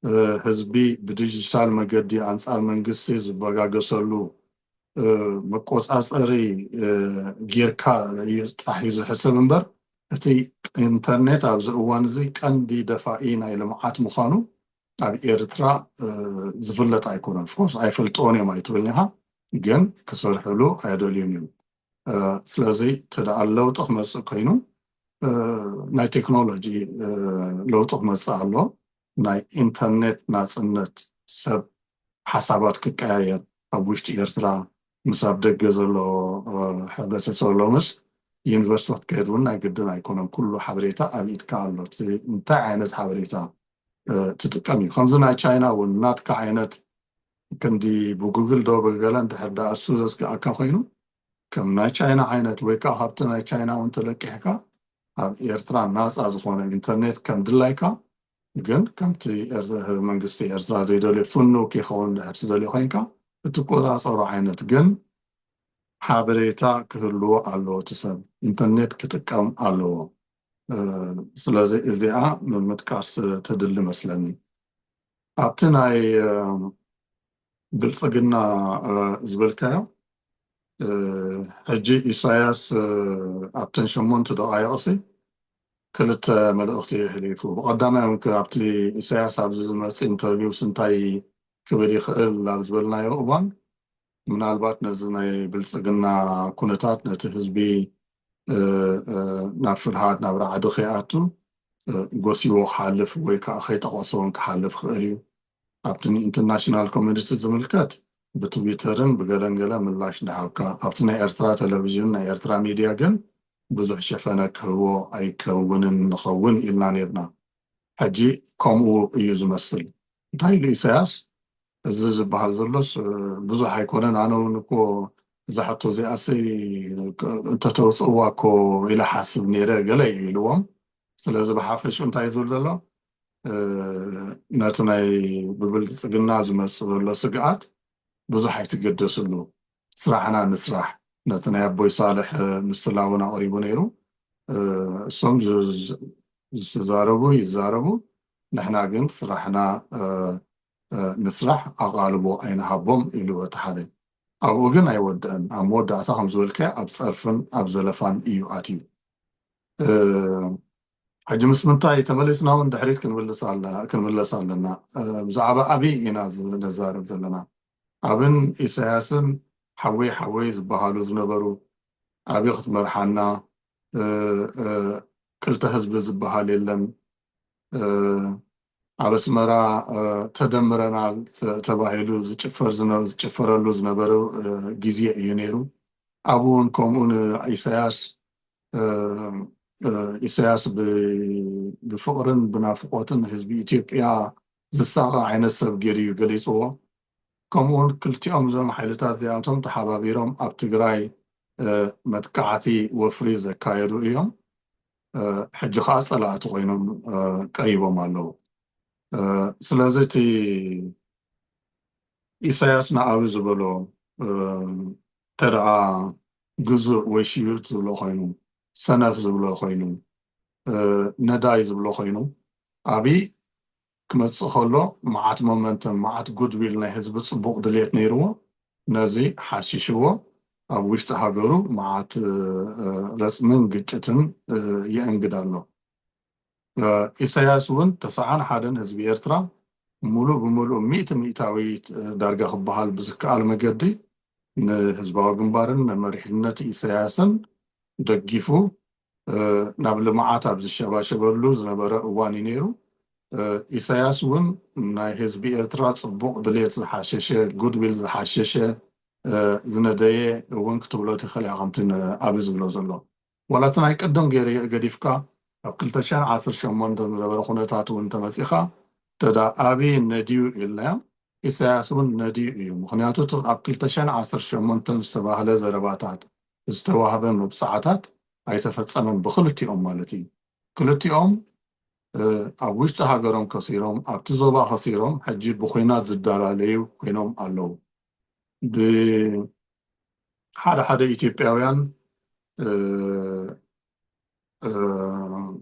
እ፣ ህዝቢ ብዲጂታል መገዲ ኣንጻር መንግስቲ ዝበጋገሰሉ እ፣ መቆጻጸሪ እ፣ ጌርካ እዩ ጥራሕ እዩ ዝሕሰብ እምበር እቲ ኢንተርኔት ኣብዚ እዋን እዚ ቀንዲ ደፋኢ ናይ ልምዓት ምዃኑ ኣብ ኤርትራ እ፣ ዝፍለጥ ኣይኮነን። ኦፍኮርስ ኣይፈልጥዎን እዮም ኣይትብልኒ ኢኻ፣ ግን ክሰርሕሉ ኣየደልዩን እዮም። እ፣ ስለዚ ተደኣ ለውጢ ክመፅእ ኮይኑ እ፣ ናይ ቴክኖሎጂ እ፣ ለውጢ ክመፅእ ኣሎ። ናይ ኢንተርኔት ናፅነት ሰብ ሓሳባት ክቀያየር ኣብ ውሽጢ ኤርትራ ምስ ኣብ ደገ ዘሎ እ፣ ሕብረተሰብ ሎምስ ዩኒቨርሲቲ ክትከይድ እውን ናይ ግድን ኣይኮነን። ኩሉ ሓበሬታ ኣብ ኢድካ ኣሎ። እቲ እንታይ ዓይነት ሓበሬታ እ፣ ትጥቀም እዩ። ከምዚ ናይ ቻይና እውን ናትካ ዓይነት ክንዲ ብጉግል ዶ ብገለ እንድሕር ደኣ እሱ ዘስግኣካ ኮይኑ ከም ናይ ቻይና ዓይነት ወይ ከዓ ካብቲ ናይ ቻይና እውን ተለቂሕካ ኣብ ኤርትራ ናፃ ዝኾነ ኢንተርኔት ከም ድላይካ ግን ከምቲ ኤር- መንግስቲ ኤርትራ ዘይደልዮ ፍኑው ከይኸውን እንድሕር ትደልዮ ኮይንካ እትቆፃፀሮ ዓይነት ግን ሓበሬታ ክህልዎ ኣለዎ። እቲ ሰብ ኢንተርኔት ክጥቀም ኣለዎ። እ፣ ስለዚ እዚኣ ምምጥቃስ ተድሊ መስለኒ። ኣብቲ ናይ እ፣ ብልፅግና እ፣ ዝበልካዮ እ፣ ሕጂ ኢሳያስ እ፣ ኣብተን ሸሞንተ ደቃይቕሲ ክልተ መልእኽቲ የሕሊፉ። ብቐዳማይ እውን ከ ኣብቲ ኢሳያስ ኣብዚ ዝመፅእ ኢንተርቪውስ እንታይ ክብል ይኽእል ኣብ ዝበልናዮ እዋን ምናልባት ነዚ ናይ ብልፅግና ኩነታት ነቲ ህዝቢ እ፣ እ፣ ናብ ፍርሃት ናብ ራዕዲ ከይኣቱ እ፣ ጎሲዎ ክሓልፍ ወይ ከዓ ከይጠቐሶ እውን ክሓልፍ ክእል እዩ። ኣብቲ ንኢንተርናሽናል ኮሚኒቲ ዝምልከት ብትዊተርን ብገለን ገለ ምላሽ እንዳሃብካ ኣብቲ ናይ ኤርትራ ቴሌቪዥን ናይ ኤርትራ ሚድያ ግን ብዙሕ ሸፈነ ክህቦ ኣይከውንን ንኸውን ኢልና ነርና። ሕጂ ከምኡ እዩ ዝመስል። እንታይ ኢሉ ኢሳያስ? እዚ ዝበሃል ዘሎስ እ፣ ብዙሕ ኣይኮነን። ኣነ እውን እኮ እዛ ሕቶ እዚኣሲ እ፣ እንተተውፅእዋ እኮ ኢለ ሓስብ ነይረ ገለ እዩ ኢልዎም። ስለዚ ብሓፈሽኡ እንታይ እዩ ዝብል ዘሎ? እ፣ ነቲ ናይ ብብልፅግና ዝመፅእ ዘሎ ስግኣት ብዙሕ ኣይትገደስሉ። ስራሕና ንስራሕ። ነቲ ናይ ኣቦይ ሳልሕ እ፣ ምስላ እውን ኣቕሪቡ ነይሩ። እ፣ እሶም ዝ- ዝ- ዝተዛረቡ ይዛረቡ። ንሕና ግን ስራሕና እ፣ እ፣ ንስራሕ ኣቓልቦ ኣይንሃቦም ኢሉ እቲ ሓደ። ኣብኡ ግን ኣይወድአን። ኣብ መወዳእታ ከም ዝበልካዮ ኣብ ፀርፍን ኣብ ዘለፋን እዩ ኣትዩ። እ፣ ሕጂ ምስ ምንታይ ተመሊስና እውን ድሕሪት ክንምልስ ኣለ- ክንምለስ ኣለና። እ፣ ብዛዕባ ኣብይ ኢና ዝ- ነዛርብ ዘለና። ኣብን ኢሳያስን ሓወይ ሓወይ ዝበሃሉ ዝነበሩ ኣብይ ክትመርሓና እ፣ እ፣ ክልተ ህዝቢ ዝበሃል የለን። እ፣ ኣብ ኣስመራ እ፣ ተደምረናል ተ- ተባሂሉ ዝጭፈር ዝነ- ዝጭፈረሉ ዝነበረ እ፣ ግዜ እዩ ነይሩ። ኣብኡ እውን ከምኡ ንኢሳያስ እ፣ ኢሳያስ ብፍቕርን ብናፍቖትን ህዝቢ ኢትዮጵያ ዝሳቐ ዓይነት ሰብ ገይሩ እዩ ገሊፅዎ። ከምኡውን ክልቲኦም እዞም ሓይልታት እዚኣቶም ተሓባቢሮም ኣብ ትግራይ መጥቃዕቲ ወፍሪ ዘካየዱ እዮም። ሕጂ ከዓ ፀላእቲ ኮይኖም ቀሪቦም ኣለዉ። ስለዚ እቲ ኢሳያስ ንኣቢ ዝበሎ ተደኣ ግዙእ ወይ ሽዩጥ ዝብሎ ኮይኑ፣ ሰነፍ ዝብሎ ኮይኑ፣ ነዳይ ዝብሎ ኮይኑ፣ ኣቢ ክመፅእ ከሎ መዓት ሞመንተም፣ መዓት ጉድዊል ናይ ህዝቢ ፅቡቕ ድሌት ነይርዎ። ነዚ ሓሽሽዎ ኣብ ውሽጢ ሃገሩ መዓት ረፅምን ግጭትን የእንግድ ኣሎ። ኢሳያስ እውን ተስዓን ሓደን ህዝቢ ኤርትራ ሙሉእ ብሙሉእ ሚእቲ ሚእታዊት ዳርጋ ክበሃል ብዝከኣል መገዲ ንህዝባዊ ግንባርን ንመሪሕነት ኢሳያስን ደጊፉ ናብ ልምዓት ኣብ ዝሸባሸበሉ ዝነበረ እዋን እዩ ነይሩ። ኢሳያስ እውን ናይ ህዝቢ ኤርትራ ፅቡቕ ድሌት ዝሓሸሸ፣ ጉድዊል ዝሓሸሸ ዝነደየ እውን ክትብሎ ትኽእል እያ። ከምቲ ንኣቢ ዝብሎ ዘሎ ዋላ እቲ ናይ ቅድም ገይረ ገዲፍካ ኣብ ክልተ ሽሕን ዓሰርተ ሸሞንተን ዝነበረ ኩነታት እውን ተመፂኻ ተዳ ኣቢ ነድዩ ኢልናዮ፣ ኢሳያስ እውን ነድዩ እዩ። ምክንያቱ እቲ ኣብ ክልተ ሽሕን ዓሰርተ ሸሞንተን ዝተባህለ ዘረባታት፣ ዝተዋህበ መብፅዓታት ኣይተፈፀመን ብክልቲኦም ማለት እዩ። ክልቲኦም ኣብ ውሽጢ ሃገሮም ከሲሮም፣ ኣብቲ ዞባ ከሲሮም፣ ሕጂ ብኩናት ዝደላለዩ ኮይኖም ኣለዉ። ብሓደ ሓደ ኢትዮጵያውያን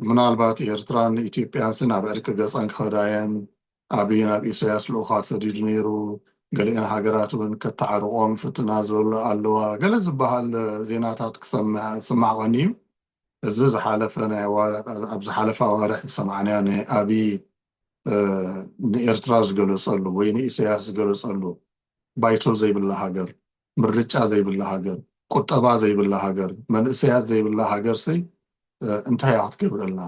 ምናልባት ኤርትራን ኢትዮጵያን ናብ ዕርቂ ገፀን ክኸዳ እየን፣ ኣቢ ናብ ኢሳያስ ልኡኻት ሰዲዱ ነይሩ፣ ገሊአን ሃገራት እውን ከተዓርቆም ፍትና ዝበሉ ኣለዋ፣ ገለ ዝበሃል ዜናታት ክሰምዕ ስማዕ ቀንዩ። እዚ ዝሓለፈ ናይ ኣዋርሕ፣ ኣብ ዝሓለፈ ኣዋርሕ ዝሰማዕናዮ ናይ ኣቢ ንኤርትራ ዝገለጸሉ ወይ ንኢሳያስ ዝገለጸሉ፣ ባይቶ ዘይብላ ሃገር፣ ምርጫ ዘይብላ ሃገር፣ ቁጠባ ዘይብላ ሃገር፣ መንእሰያት ዘይብላ ሃገር ሲ እንታይ እያ ክትገብረልና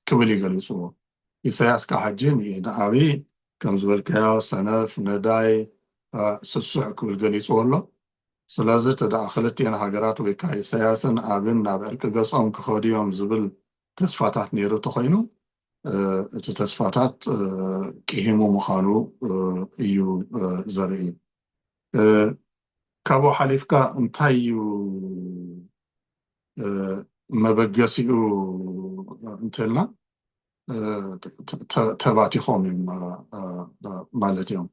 ክብል እዩ ገሊጽዎ። ኢሳያስ ከዓ ሕጂ ንኣቢ ከም ዝበልካዮ ሰነፍ፣ ነዳይ፣ ስሱዕ ክብል ገሊጽዎ ኣሎ። ስለዚ እቲ ደኣ ክልቲኤን ሃገራት ወይ ከዓ ኢሳያስን ኣብን ናብ ዕርቂ ገጾም ክኸዱ እዮም ዝብል ተስፋታት ነይሩ እንተኾይኑ፣ እቲ ተስፋታት ቂሂሙ ምዃኑ እዩ ዘርኢ። ካብኡ ሓሊፍካ እንታይ እዩ መበገሲኡ እንተልና፣ ተባቲኾም እዮም ማለት እዮም።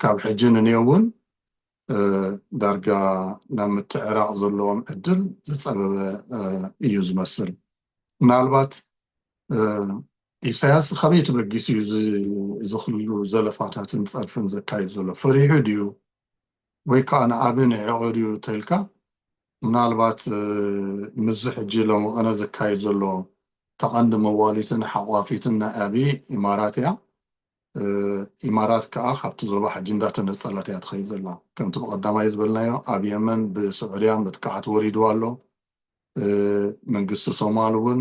ካብ ሕጂ ንንዮ እውን ዳርጋ ናብ ምትዕራቕ ዘለዎም ዕድል ዝፀበበ እዩ ዝመስል። ምናልባት ኢሳያስ ካበይ ተበጊሱ እዩ እዚ ኩሉ ዘለፋታትን ፀርፍን ዘካይድ ዘሎ? ፈሪሑ ድዩ? ወይ ከዓ ንኣቢ ንዒቑ ድዩ ተልካ? ምናልባት ምስዚ ሕጂ ሎሚ ቀነ ዘካይድ ዘሎ ተቐንዲ መዋሊትን ሓቋፊትን ናይ ኣቢ ኢማራት እያ። ኢማራት ከዓ ካብቲ ዞባ ሕጂ እንዳተነፀለት እያ ትኸይድ ዘላ። ከምቲ ብቐዳማይ ዝበልናዮ ኣብ የመን ብስዑድያ መጥቃዕቲ ወሪድዋ ኣሎ። መንግስቲ ሶማል እውን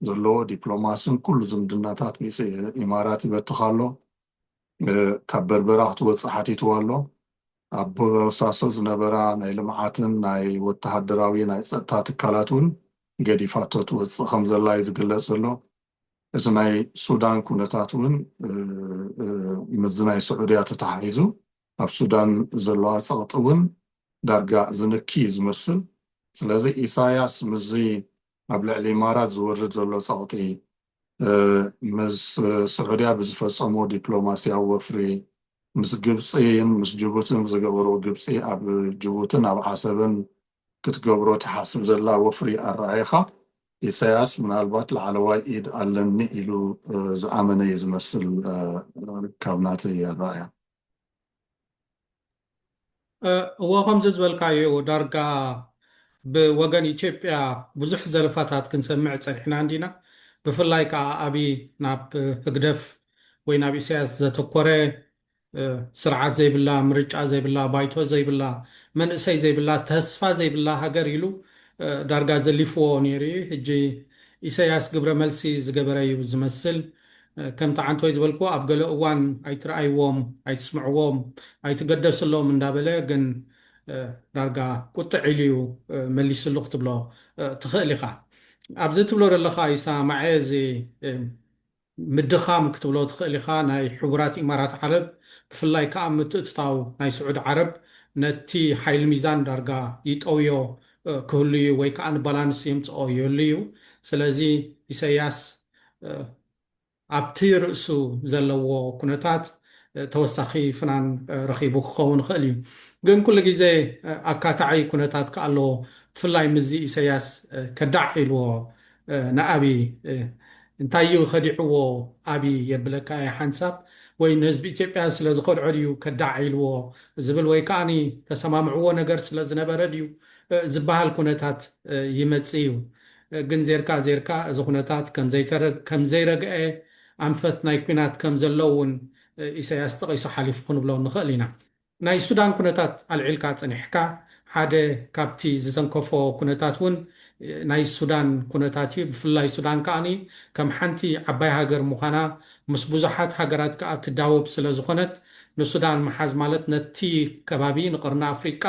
ዘለዎ ዲፕሎማስን ኩሉ ዝምድናታት ምስ ኢማራት ይበትኽ ኣሎ። ካብ በርበራ ክትወፅእ ሓቲትዋ ኣሎ። ኣብ ቦሳሶ ዝነበራ ናይ ልምዓትን ናይ ወተሃደራዊ ናይ ፀጥታ ትካላት እውን ገዲፋቶ ትወፅእ ከም ዘላ እዩ ዝግለፅ ዘሎ። እቲ ናይ ሱዳን ኩነታት እውን ምስዚ ናይ ስዑድያ ተተሓሒዙ ኣብ ሱዳን ዘለዋ ፀቕጢ እውን ዳርጋ ዝንኪ እዩ ዝመስል። ስለዚ ኢሳያስ ምስዚ ኣብ ልዕሊ ኢማራት ዝወርድ ዘሎ ፀቕጢ፣ ምስ ስዑድያ ብዝፈፀሞ ዲፕሎማስያዊ ወፍሪ፣ ምስ ግብፂን ምስ ጅቡትን ዝገበሮ፣ ግብፂ ኣብ ጅቡትን ኣብ ዓሰብን ክትገብሮ ትሓስብ ዘላ ወፍሪ ኣረኣይኻ፣ ኢሳያስ ምናልባት ላዕለዋይ ኢድ ኣለኒ ኢሉ ዝኣመነ እዩ ዝመስል ካብ ናተይ ኣረኣእያ። እዎ፣ ከምዚ ዝበልካዮ ዳርጋ ብወገን ኢትዮጵያ ብዙሕ ዘለፋታት ክንሰምዕ ጸኒሕና እንዲና። ብፍላይ ከዓ ኣቢ ናብ ህግደፍ ወይ ናብ ኢሳያስ ዘተኮረ ስርዓት ዘይብላ፣ ምርጫ ዘይብላ፣ ባይቶ ዘይብላ፣ መንእሰይ ዘይብላ፣ ተስፋ ዘይብላ ሃገር ኢሉ ዳርጋ ዘሊፍዎ ነይሩ እዩ። ሕጂ ኢሳያስ ግብረ መልሲ ዝገበረ እዩ ዝመስል። ከምቲ ዓንቶይ ዝበልኩ ኣብ ገለ እዋን ኣይትረኣይዎም፣ ኣይትስምዕዎም፣ ኣይትገደስሎም እንዳበለ ግን ዳርጋ ቁጥዕ ኢሉ እዩ መሊስሉ ክትብሎ ትኽእል ኢኻ። ኣብዚ ትብሎ ዘለኻ ይሰማማዕ እዚ ምድኻም ክትብሎ ትኽእል ኢኻ። ናይ ሕቡራት ኢማራት ዓረብ ብፍላይ ከዓ ምትእትታው ናይ ስዑድ ዓረብ ነቲ ሓይል ሚዛን ዳርጋ ይጠውዮ ክህሉ እዩ ወይ ከዓ ንባላንስ የምፅኦ ይህሉ እዩ። ስለዚ ኢሰያስ ኣብቲ ርእሱ ዘለዎ ኩነታት ተወሳኺ ፍናን ረኺቡ ክኸውን ይኽእል እዩ። ግን ኩሉ ግዜ ኣካታዒ ኩነታት ከኣለዎ ብፍላይ ምስዚ ኢሰያስ ከዳዕ ኢልዎ ንኣብይ እንታይ እዩ ከዲዕዎ ኣብይ የብለካ እየ ሓንሳብ ወይ ንህዝቢ ኢትዮጵያ ስለ ዝኸድዖ ድዩ ከዳዕ ኢልዎ ዝብል ወይ ከዓኒ ተሰማምዕዎ ነገር ስለ ዝነበረ ድዩ ዝበሃል ኩነታት ይመጽእ እዩ። ግን ዜርካ ዜርካ እዚ ኩነታት ከም ዘይረግአ ኣንፈት ናይ ኲናት ከም ዘሎ እውን ኢሳያስ ጠቒሱ ሓሊፉ ክንብሎ ንኽእል ኢና። ናይ ሱዳን ኩነታት ኣልዒልካ ጸኒሕካ ሓደ ካብቲ ዝተንከፎ ኩነታት እውን ናይ ሱዳን ኩነታት እዩ። ብፍላይ ሱዳን ከዓኒ ከም ሓንቲ ዓባይ ሃገር ምዃና ምስ ብዙሓት ሃገራት ከኣ ትዳወብ ስለ ዝኾነት ንሱዳን ምሓዝ ማለት ነቲ ከባቢ ንቐርኒ ኣፍሪቃ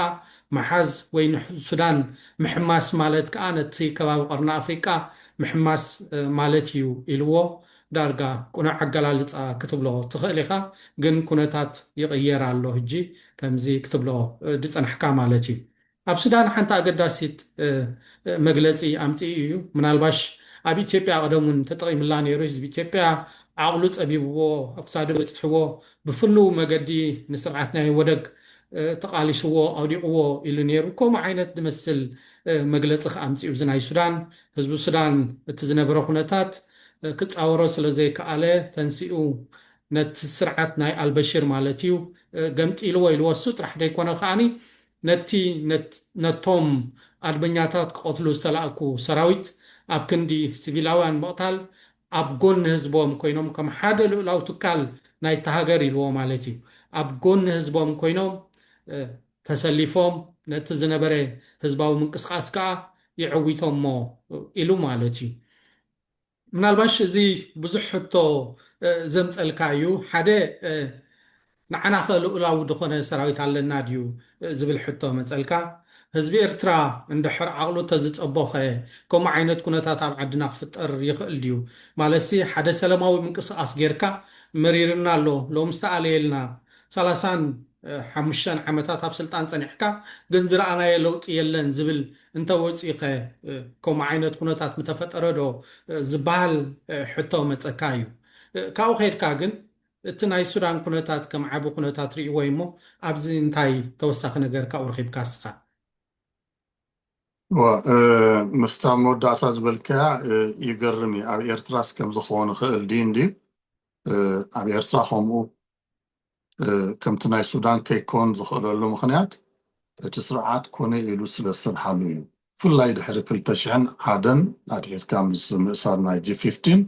ምሓዝ ወይ ንሱዳን ምሕማስ ማለት ከኣ ነቲ ከባቢ ቀርኒ ኣፍሪቃ ምሕማስ ማለት እዩ ኢልዎ። ዳርጋ ቅኑዕ ኣገላልፃ ክትብሎ ትኽእል ኢኻ፣ ግን ኩነታት ይቕየር ኣሎ ሕጂ ከምዚ ክትብሎ ዝፀናሕካ ማለት እዩ። ኣብ ሱዳን ሓንቲ ኣገዳሲት መግለፂ ኣምፅኡ እዩ። ምናልባሽ ኣብ ኢትዮጵያ ቀደም እውን ተጠቒምላ ነይሩ። ህዝቢ ኢትዮጵያ ዓቕሉ ፀቢብዎ ኣብ ክሳዱ በፂሕዎ ብፍሉው መገዲ ንስርዓት ናይ ወደግ ተቓሊስዎ ኣውዲቕዎ ኢሉ ነይሩ። ከምኡ ዓይነት ዝመስል መግለፂ ከኣ ኣምፅኡ እዚ ናይ ሱዳን ህዝቢ ሱዳን እቲ ዝነበረ ኩነታት ክፃወሮ ስለ ዘይከኣለ ተንሲኡ ነቲ ስርዓት ናይ ኣልበሽር ማለት እዩ ገምጢልዎ ኢልዎ እሱ ጥራሕ ዘይኮነ ከዓኒ ነቲ ነቶም ኣድመኛታት ክቐትሉ ዝተላእኩ ሰራዊት ኣብ ክንዲ ሲቪላውያን ምቕታል ኣብ ጎኒ ህዝቦም ኮይኖም ከም ሓደ ልኡላዊ ትካል ናይቲ ሃገር ኢልዎ ማለት እዩ ኣብ ጎኒ ህዝቦም ኮይኖም ተሰሊፎም ነቲ ዝነበረ ህዝባዊ ምንቅስቃስ ከዓ የዐዊቶሞ ኢሉ ማለት እዩ። ምናልባሽ እዚ ብዙሕ ሕቶ ዘምፀልካ እዩ። ሓደ ንዓናኸ ልኡላዊ ዝኾነ ሰራዊት ኣለና ድዩ ዝብል ሕቶ መፀልካ። ህዝቢ ኤርትራ እንድሕር ዓቕሉ ተዝፀቦኸ ከምኡ ዓይነት ኩነታት ኣብ ዓድና ክፍጠር ይኽእል ድዩ? ማለትሲ ሓደ ሰላማዊ ምንቅስቃስ ጌርካ መሪርና ኣሎ ሎም ዝተኣለየልና ሰላሳን ሓሙሽተን ዓመታት ኣብ ስልጣን ፀኒሕካ ግን ዝረኣናዮ ለውጢ የለን ዝብል እንተወፂእኸ ከምኡ ዓይነት ኩነታት ምተፈጠረ ዶ ዝበሃል ሕቶ መፀካ እዩ። ካብኡ ከይድካ ግን እቲ ናይ ሱዳን ኩነታት ከም ዓቢ ኩነታት ርእይዎ እሞ ኣብዚ እንታይ ተወሳኺ ነገር ካብኡ ረኺብካ እስኻ? ምስታ መወዳእታ ዝበልካያ ይገርም እዩ። ኣብ ኤርትራስ ከምዚ ክኾን ይኽእል ድዩ እንድዩ? ኣብ ኤርትራ ከምኡ ከምቲ ናይ ሱዳን ከይኮን ዝኽእለሉ ምኽንያት እቲ ስርዓት ኮነ ኢሉ ስለ ዝሰርሓሉ እዩ። ብፍላይ ድሕሪ ክልተ ሽሕን ሓደን ኣትሒዝካ ምስ ምእሳር ናይ ጂ ፊፍቲን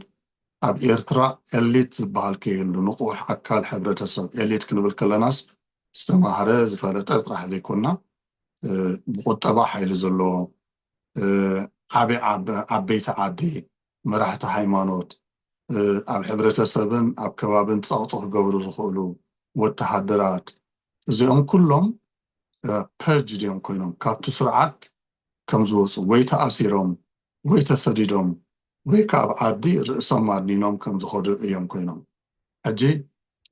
ኣብ ኤርትራ ኤሊት ዝበሃል ከይህሉ ንቑሕ ኣካል ሕብረተሰብ ኤሊት ክንብል ከለናስ ዝተማህረ ዝፈለጠ ጥራሕ ዘይኮና ብቁጠባ ሓይሊ ዘለዎ ዓቢ ዓበይቲ ዓዲ መራሕቲ ሃይማኖት ኣብ ሕብረተሰብን ኣብ ከባብን ጸቕጢ ክገብሩ ዝኽእሉ ወተሃደራት እዚኦም ኩሎም ፐርጅ ድዮም ኮይኖም ካብቲ ስርዓት ከም ዝወፁ ወይ ተኣሲሮም ወይ ተሰዲዶም ወይ ከዓ ኣብ ዓዲ ርእሶም ኣድኒኖም ከም ዝኸዱ እዮም ኮይኖም። ሕጂ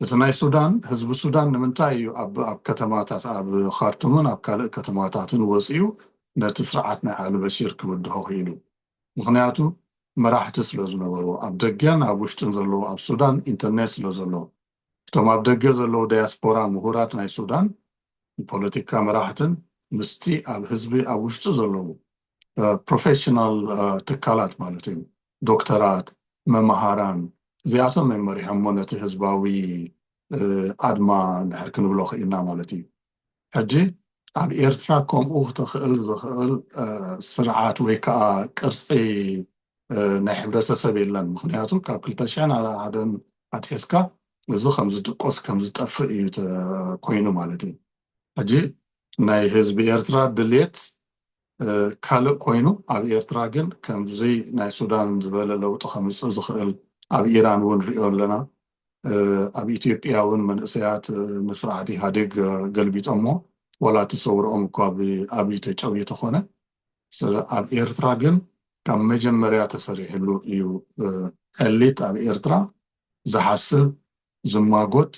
እቲ ናይ ሱዳን ህዝቢ ሱዳን ንምንታይ እዩ ኣብ ኣብ ከተማታት ኣብ ካርቱምን ኣብ ካልእ ከተማታትን ወፂኡ ነቲ ስርዓት ናይ ኣልበሺር ክብድሆ ክኢሉ? ምኽንያቱ መራሕቲ ስለ ዝነበሩ ኣብ ደገን ኣብ ውሽጥን ዘለዉ ኣብ ሱዳን ኢንተርኔት ስለ ዘሎ እቶም ኣብ ደገ ዘለዉ ዳያስፖራ ምሁራት ናይ ሱዳን ፖለቲካ መራሕትን ምስቲ ኣብ ህዝቢ ኣብ ውሽጢ ዘለዉ ፕሮፌሽናል ትካላት ማለት እዩ ዶክተራት መምሃራን እዚኣቶም እዮም መሪሖሞ ነቲ ህዝባዊ ኣድማ እንድሕር ክንብሎ ክኢልና ማለት እዩ። ሕጂ ኣብ ኤርትራ ከምኡ ክተኽእል ዝኽእል ስርዓት ወይ ከዓ ቅርፂ ናይ ሕብረተሰብ የለን። ምክንያቱ ካብ ክልተ ሽሕን ሓደን ኣትሒዝካ እዚ ከም ዝድቆስ ከም ዝጠፍእ እዩ ኮይኑ ማለት እዩ። ሕጂ ናይ ህዝቢ ኤርትራ ድሌት ካልእ ኮይኑ ኣብ ኤርትራ ግን ከምዚ ናይ ሱዳን ዝበለ ለውጢ ከምፅእ ዝኽእል ኣብ ኢራን እውን ንሪኦ ኣለና። ኣብ ኢትዮጵያ እውን መንእሰያት ንስርዓት ኢህኣዴግ ገልቢጦሞ ዋላ እቲ ሰውርኦም እኳ ብኣብይ ተጨውዩ ተኾነ፣ ስለ ኣብ ኤርትራ ግን ካብ መጀመርያ ተሰሪሕሉ እዩ። ኤሊት ኣብ ኤርትራ ዝሓስብ፣ ዝማጎት፣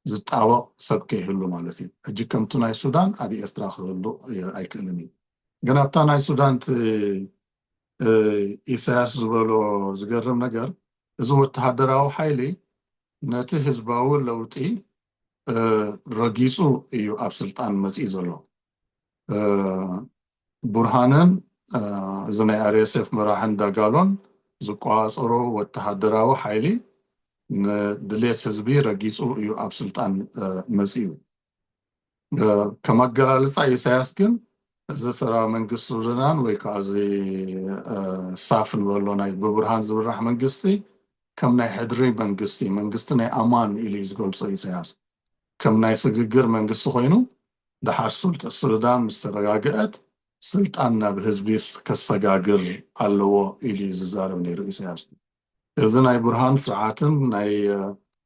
ዝጣበቕ ሰብ ከይህሉ ማለት እዩ። ሕጂ ከምቲ ናይ ሱዳን ኣብ ኤርትራ ክህሉ ኣይክእልን እዩ። ግን ኣብታ ናይ ሱዳን ኢሳያስ ዝበሎ ዝገርም ነገር፣ እዚ ወተሃደራዊ ሓይሊ ነቲ ህዝባዊ ለውጢ ረጊጹ እዩ ኣብ ስልጣን መጺኡ ዘሎ። ቡርሃንን እዚ ናይ ኣር ኤስ ኤፍ መራሕን ዳጋሎን ዝቆጻጸሮ ወተሃደራዊ ሓይሊ ንድሌት ህዝቢ ረጊጹ እዩ ኣብ ስልጣን መጺኡ። ከም ኣገላልጻ ኢሳያስ ግን እዚ ሰራዊ መንግስቲ ሱዳን ወይ ከዓ እዚ ሳፍ ንበሎ ናይ ብቡርሃን ዝምራሕ መንግስቲ ከም ናይ ሕድሪ መንግስቲ፣ መንግስቲ ናይ ኣማን ኢሉ እዩ ዝገልጾ ኢሳያስ። ከም ናይ ስግግር መንግስቲ ኮይኑ ድሓር ሱዳን ምስ ተረጋግአት ስልጣን ናብ ህዝቢ ከሰጋግር ኣለዎ ኢሉ እዩ ዝዛረብ ነይሩ ኢሳያስ። እዚ ናይ ቡርሃን ስርዓትን ናይ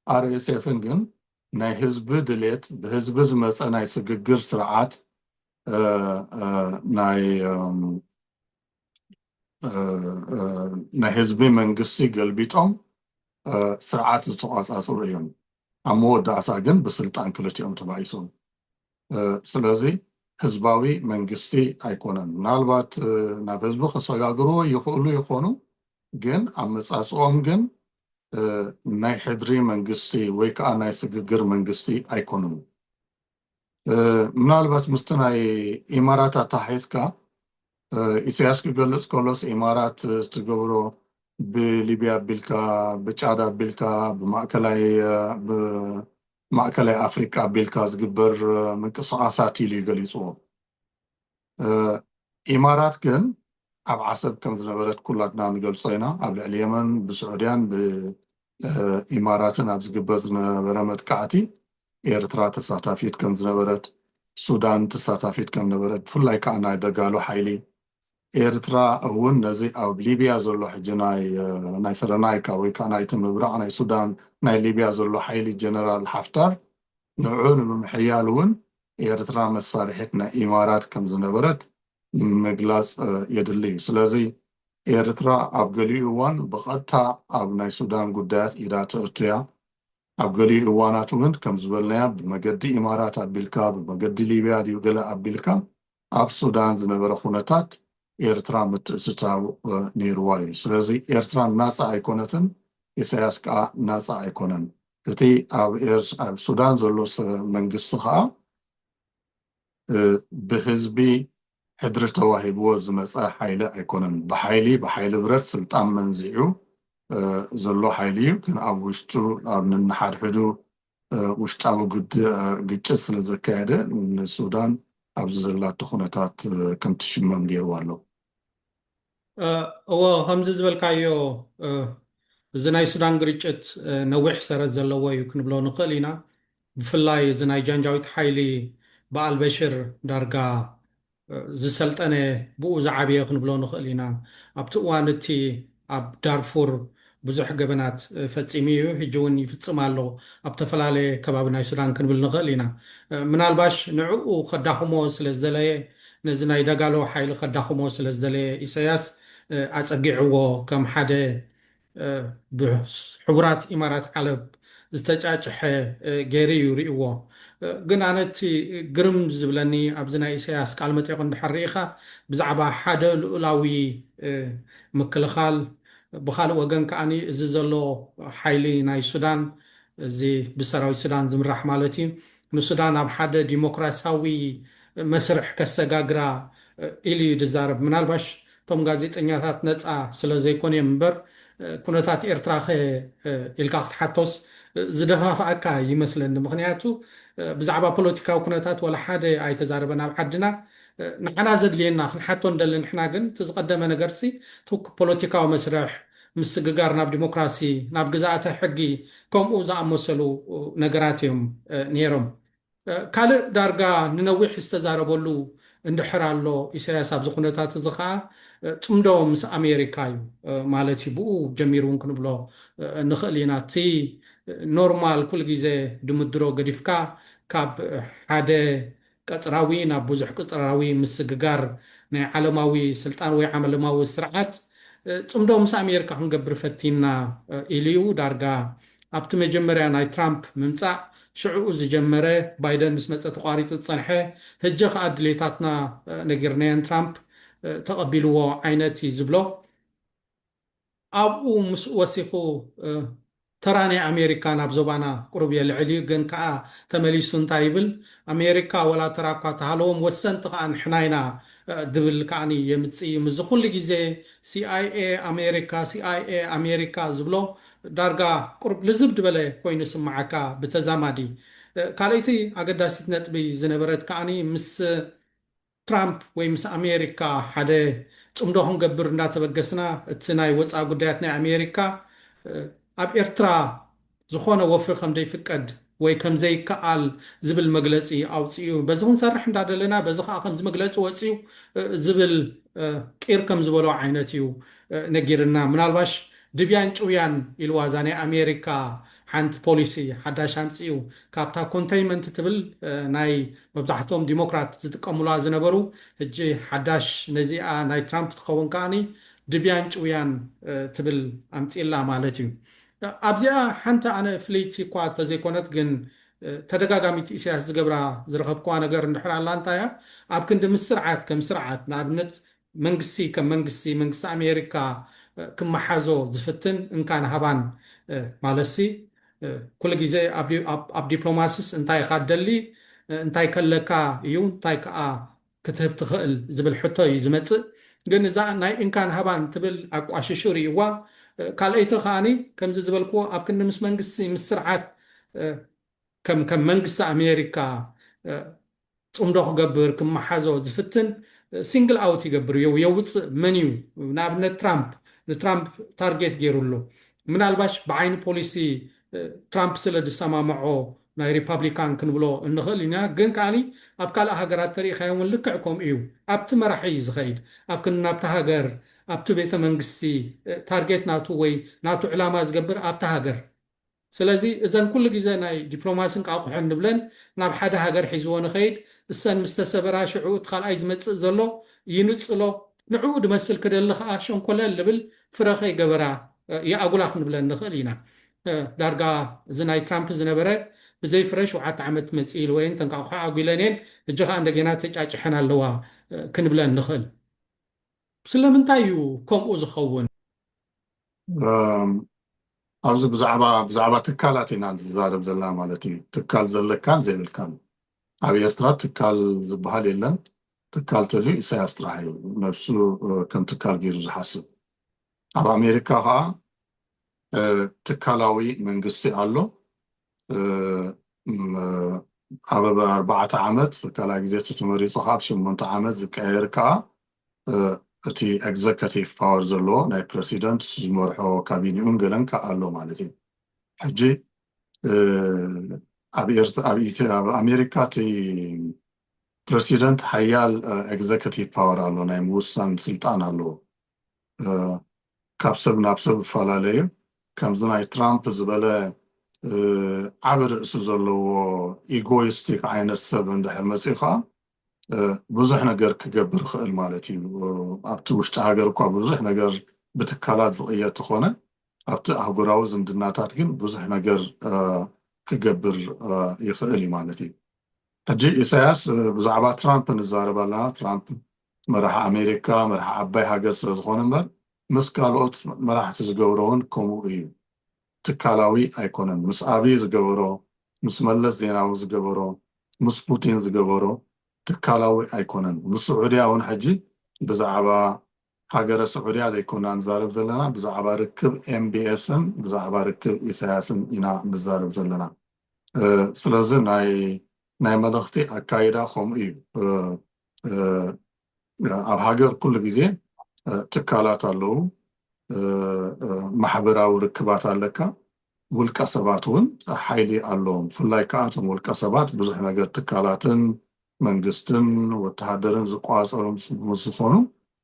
ኣር ኤስ ኤፍን ግን ናይ ህዝቢ ድሌት፣ ብህዝቢ ዝመፀ ናይ ስግግር ስርዓት ናይ ናይ ህዝቢ መንግስቲ ገልቢጦም ስርዓት ዝተቋፃፅሩ እዮም። ኣብ መወዳእታ ግን ብስልጣን ክልቲኦም ተባኢሶም። ስለዚ ህዝባዊ መንግስቲ ኣይኮነን። ምናልባት ናብ ህዝቢ ከሰጋግርዎ ይኽእሉ ይኾኑ፣ ግን ኣመፃፅኦም ግን ናይ ሕድሪ መንግስቲ ወይ ከዓ ናይ ስግግር መንግስቲ ኣይኮኑን። ምናልባት ምስቲ ናይ ኢማራት ኣተሓሒዝካ ኢሳያስ ክገልፅ ከሎስ ኢማራት ትገብሮ ብሊብያ ኣቢልካ፣ ብጫድ ኣቢልካ፣ ብማእከላይ ብማእከላይ ኣፍሪቃ ኣቢልካ ዝግበር ምንቅስቃሳት ኢሉ እዩ ገሊፅዎ። ኢማራት ግን ኣብ ዓሰብ ከም ዝነበረት ኩላትና ንገልጾ ኢና። ኣብ ልዕሊ የመን ብስዑድያን ብኢማራትን ኣብ ዝግበር ዝነበረ መጥቃዕቲ ኤርትራ ተሳታፊት ከም ዝነበረት፣ ሱዳን ተሳታፊት ከም ነበረት፣ ብፍላይ ከዓ ናይ ደጋሎ ሓይሊ ኤርትራ እውን ነዚ ኣብ ሊብያ ዘሎ ሕጂ ናይ ናይ ሰረናይካ ወይ ከዓ ናይቲ ምብራቕ ናይ ሱዳን ናይ ሊብያ ዘሎ ሓይሊ ጀነራል ሓፍታር ንዑ ንምምሕያል እውን ኤርትራ መሳርሒት ናይ ኢማራት ከም ዝነበረት ምግላፅ የድሊ እዩ። ስለዚ ኤርትራ ኣብ ገሊኡ እዋን ብቐጥታ ኣብ ናይ ሱዳን ጉዳያት ኢዳ ተእቱ እያ። ኣብ ገሊኡ እዋናት እውን ከም ዝበልናያ ብመገዲ ኢማራት ኣቢልካ ብመገዲ ሊብያ ድዩ ገለ ኣቢልካ ኣብ ሱዳን ዝነበረ ኩነታት ኤርትራ ምትእትታው ነይርዋ እዩ። ስለዚ ኤርትራ ናፃ ኣይኮነትን፣ ኢሳያስ ከዓ ናፃ ኣይኮነን። እቲ ኣብ ሱዳን ዘሎ መንግስቲ ከዓ ብህዝቢ ሕድሪ ተዋሂብዎ ዝመፀ ሓይሊ ኣይኮነን። ብሓይሊ ብሓይሊ ብረት ስልጣን መንዚዑ ዘሎ ሓይሊ እዩ። ግን ኣብ ውሽጡ ኣብ ነንሓድሕዱ ውሽጣዊ ግጭት ስለ ዘካየደ ንሱዳን ኣብዚ ዘላቶ ኩነታት ከም ትሽመም ገይርዋ ኣሎ። እዎ፣ ከምዚ ዝበልካዮ እዚ ናይ ሱዳን ግርጭት ነዊሕ ሰረት ዘለዎ እዩ ክንብሎ ንኽእል ኢና። ብፍላይ እዚ ናይ ጃንጃዊት ሓይሊ ብኣልበሽር ዳርጋ ዝሰልጠነ ብኡ ዝዓበየ ክንብሎ ንኽእል ኢና። ኣብቲ እዋን እቲ ኣብ ዳርፉር ብዙሕ ገበናት ፈፂሙ እዩ፣ ሕጂ እውን ይፍፅም ኣሎ ኣብ ዝተፈላለየ ከባቢ ናይ ሱዳን ክንብል ንኽእል ኢና። ምናልባሽ ንዕኡ ከዳኽሞ ስለ ዝደለየ፣ ነዚ ናይ ደጋሎ ሓይሊ ከዳኽሞ ስለ ዝደለየ ኢሳያስ ኣፀጊዕዎ ከም ሓደ ብሕቡራት ኢማራት ዓለብ ዝተጫጭሐ ገይሩ እዩ ርእይዎ። ግን ኣነ እቲ ግርም ዝብለኒ ኣብዚ ናይ ኢሳያስ ቃል መጠይቕ እንድሕር ርኢኻ ብዛዕባ ሓደ ልኡላዊ ምክልኻል፣ ብኻልእ ወገን ከዓኒ እዚ ዘሎ ሓይሊ ናይ ሱዳን፣ እዚ ብሰራዊት ሱዳን ዝምራሕ ማለት እዩ፣ ንሱዳን ኣብ ሓደ ዲሞክራሲያዊ መስርሕ ከሰጋግራ ኢሉ እዩ ዝዛረብ። ምናልባሽ እቶም ጋዜጠኛታት ነፃ ስለ ዘይኮኑ እዮም እምበር ኩነታት ኤርትራ ከ ኢልካ ክትሓቶስ ዝደፋፍኣካ ይመስለኒ። ምኽንያቱ ብዛዕባ ፖለቲካዊ ኩነታት ወላ ሓደ ኣይተዛረበን ኣብ ዓድና። ንዓና ዘድልየና ክንሓቶ ንደሊ ንሕና ግን እቲ ዝቐደመ ነገርሲ እቲ ፖለቲካዊ መስርሕ ምስግጋር ናብ ዲሞክራሲ ናብ ግዝኣተ ሕጊ ከምኡ ዝኣመሰሉ ነገራት እዮም ነይሮም። ካልእ ዳርጋ ንነዊሕ ዝተዛረበሉ እንድሕር ኣሎ ኢሳያስ ኣብዚ ኩነታት እዚ ከዓ ፅምዶ ምስ ኣሜሪካ እዩ ማለት እዩ። ብኡ ጀሚሩ እውን ክንብሎ ንኽእል ኢና። እቲ ኖርማል ኩሉ ግዜ ድምድሮ ገዲፍካ ካብ ሓደ ቀጽራዊ ናብ ብዙሕ ቅጽራዊ ምስግጋር ናይ ዓለማዊ ስልጣን ወይ ዓለማዊ ስርዓት ጽምዶ ምስ ኣሜሪካ ክንገብር ፈቲና ኢሉ እዩ። ዳርጋ ኣብቲ መጀመርያ ናይ ትራምፕ ምምጻእ ሽዕኡ ዝጀመረ፣ ባይደን ምስ መጸ ተቋሪጹ ዝጸንሐ፣ ህጂ ከኣ ድሌታትና ነጊርናዮን ትራምፕ ተቐቢልዎ ዓይነት እዩ ዝብሎ። ኣብኡ ምስ ወሲኹ ተራ ናይ ኣሜሪካ ናብ ዞባና ቁሩብ የልዕል እዩ። ግን ከኣ ተመሊሱ እንታይ ይብል? ኣሜሪካ ወላ ተራ እኳ ተሃለዎም ወሰንቲ ከኣ ንሕና ኢና ድብል ከኣ የምጽእ እዩ። ምስዚ ኩሉ ግዜ ሲኣይኤ ኣሜሪካ፣ ሲኣይኤ ኣሜሪካ ዝብሎ ዳርጋ ቁሩብ ልዝብ ድበለ ኮይኑ ስምዓካ። ብተዛማዲ ካልኣይቲ ኣገዳሲት ነጥቢ ዝነበረት ከኣ ምስ ትራምፕ ወይ ምስ ኣሜሪካ ሓደ ጽምዶ ክንገብር እንዳተበገስና፣ እቲ ናይ ወጻኢ ጉዳያት ናይ ኣሜሪካ ኣብ ኤርትራ ዝኾነ ወፍሪ ከም ዘይፍቀድ ወይ ከም ዘይከኣል ዝብል መግለጺ ኣውጺኡ። በዚ ክንሰርሕ እንዳደለና፣ በዚ ከኣ ከምዚ መግለጺ ወጺኡ ዝብል ቂር ከም ዝበሎ ዓይነት እዩ ነጊርና። ምናልባሽ ድብያን ጭውያን ኢልዋ እዛ ናይ ኣሜሪካ ሓንቲ ፖሊሲ ሓዳሽ ኣምጺኡ። ካብታ ኮንተይንመንት ትብል ናይ መብዛሕትኦም ዲሞክራት ዝጥቀሙላ ዝነበሩ፣ ሕጂ ሓዳሽ ነዚኣ ናይ ትራምፕ ትኸውን ከኣኒ ድብያን ጭውያን ትብል ኣምጺላ ማለት እዩ። ኣብዚኣ ሓንቲ ኣነ ፍልይቲ እኳ ተዘይኮነት፣ ግን ተደጋጋሚት ኢሳያስ ዝገብራ ዝረኸብክዋ ነገር እንድሕር ኣላ እንታይ እያ? ኣብ ክንዲ ምስ ስርዓት ከም ስርዓት፣ ንኣብነት መንግስቲ ከም መንግስቲ፣ መንግስቲ ኣሜሪካ ክመሓዞ ዝፍትን እንካን ሃባን ማለትሲ፣ ኩሉ ግዜ ኣብ ዲፕሎማሲስ እንታይ ኢኻ ትደሊ፣ እንታይ ከለካ እዩ፣ እንታይ ከዓ ክትህብ ትኽእል ዝብል ሕቶ እዩ ዝመፅእ። ግን እዛ ናይ እንካን ሃባን ትብል ኣቋሽሹ ርእይዋ። ካልኣይቲ ከዓኒ ከምዚ ዝበልክዎ ኣብ ክንዲ ምስ መንግስቲ ምስ ስርዓት ከም ከም መንግስቲ ኣሜሪካ ፅምዶ ክገብር ክመሓዞ ዝፍትን ሲንግል ኣውት ይገብር፣ የውፅእ። መን እዩ ንኣብነት ትራምፕ ንትራምፕ ታርጌት ገይሩ ኣሎ። ምናልባሽ ብዓይኒ ፖሊሲ ትራምፕ ስለ ዝሰማምዖ ናይ ሪፓብሊካን ክንብሎ እንኽእል ኢና። ግን ከዓኒ ኣብ ካልእ ሃገራት ተሪኢኻዮ እውን ልክዕ ከምኡ እዩ። ኣብቲ መራሒ እዩ ዝኸይድ። ኣብ ክንዲ ናብቲ ሃገር ኣብቲ ቤተ መንግስቲ ታርጌት ናቱ ወይ ናቱ ዕላማ ዝገብር ኣብቲ ሃገር። ስለዚ እዘን ኩሉ ግዜ ናይ ዲፕሎማሲ እንቃቑሖ እንብለን ናብ ሓደ ሃገር ሒዝዎ ንኸይድ፣ እሰን ምስ ተሰበራ ሽዑ እቲ ካልኣይ ዝመጽእ ዘሎ ይንጽሎ፣ ንዕኡ ድመስል ክደሊ ከኣ ሸንኮለል ልብል ፍረ ከይገበራ ይኣጉላ ክንብለን ንኽእል ኢና። ዳርጋ እዚ ናይ ትራምፕ ዝነበረ ብዘይ ፍረ ሸውዓተ ዓመት መጽእ ኢልወየን ተንቃቑሖ ኣጒለን እየን፣ ሕጂ ከኣ እንደገና ተጫጭሐን ኣለዋ ክንብለን ንኽእል። ስለምንታይ እዩ ከምኡ ዝኸውን? ኣብዚ ብዛዕባ ብዛዕባ ትካላት ኢና ንዛረብ ዘለና ማለት እዩ። ትካል ዘለካን ዘይብልካን። ኣብ ኤርትራ ትካል ዝበሃል የለን። ትካል ተልዩ ኢሳያስ ጥራሕ እዩ ነብሱ ከም ትካል ገይሩ ዝሓስብ። ኣብ ኣሜሪካ ከዓ ትካላዊ መንግስቲ ኣሎ። ኣብ ኣርባዕተ ዓመት ካልኣይ ግዜ እቲ ተመሪፁ ከዓ ኣብ ሸሞንተ ዓመት ዝቀያየር ከዓ እቲ ኤግዘከቲቭ ፓወር ዘለዎ ናይ ፕረሲደንት ዝመርሖ ካቢኒኡን ገለን ከዓ ኣሎ ማለት እዩ። ሕጂ ኣብ ኤርትራ ኣብ ኢትዮ ኣብ ኣሜሪካ እቲ ፕረሲደንት ሓያል ኤግዘከቲቭ ፓወር ኣሎ፣ ናይ ምውሳን ስልጣን ኣለዎ። ካብ ሰብ ናብ ሰብ ይፈላለዩ። ከምዚ ናይ ትራምፕ ዝበለ ዓቢ ርእሲ ዘለዎ ኢጎይስቲክ ዓይነት ሰብ እንድሕር መፅኡ ከዓ ብዙሕ ነገር ክገብር ይኽእል ማለት እዩ። ኣብቲ ውሽጢ ሃገር እኳ ብዙሕ ነገር ብትካላት ዝቕየር ተኾነ ኣብቲ ኣህጉራዊ ዝምድናታት ግን ብዙሕ ነገር ክገብር ይኽእል እዩ ማለት እዩ። ሕጂ ኢሳያስ ብዛዕባ ትራምፕ ንዛረብ ኣለና። ትራምፕ መራሒ ኣሜሪካ፣ መራሒ ዓባይ ሃገር ስለ ዝኾነ እምበር ምስ ካልኦት መራሕቲ ዝገብሮ እውን ከምኡ እዩ። ትካላዊ ኣይኮነን። ምስ ኣብይ ዝገበሮ፣ ምስ መለስ ዜናዊ ዝገበሮ፣ ምስ ፑቲን ዝገበሮ ትካላዊ ኣይኮነን። ምስ ስዑድያ እውን ሕጂ ብዛዕባ ሃገረ ስዑድያ ዘይኮና ንዛረብ ዘለና፣ ብዛዕባ ርክብ ኤምቢኤስን ብዛዕባ ርክብ ኢሳያስን ኢና ንዛረብ ዘለና። ስለዚ ናይ ናይ መልእኽቲ ኣካይዳ ከምኡ እዩ። ኣብ ሃገር ኩሉ ግዜ ትካላት ኣለዉ፣ ማሕበራዊ ርክባት ኣለካ፣ ውልቀ ሰባት እውን ሓይሊ ኣለዎም። ብፍላይ ከዓ እቶም ውልቀ ሰባት ብዙሕ ነገር ትካላትን መንግስትን ወተሃደርን ዝቆፃፀሩ ምስ ዝኾኑ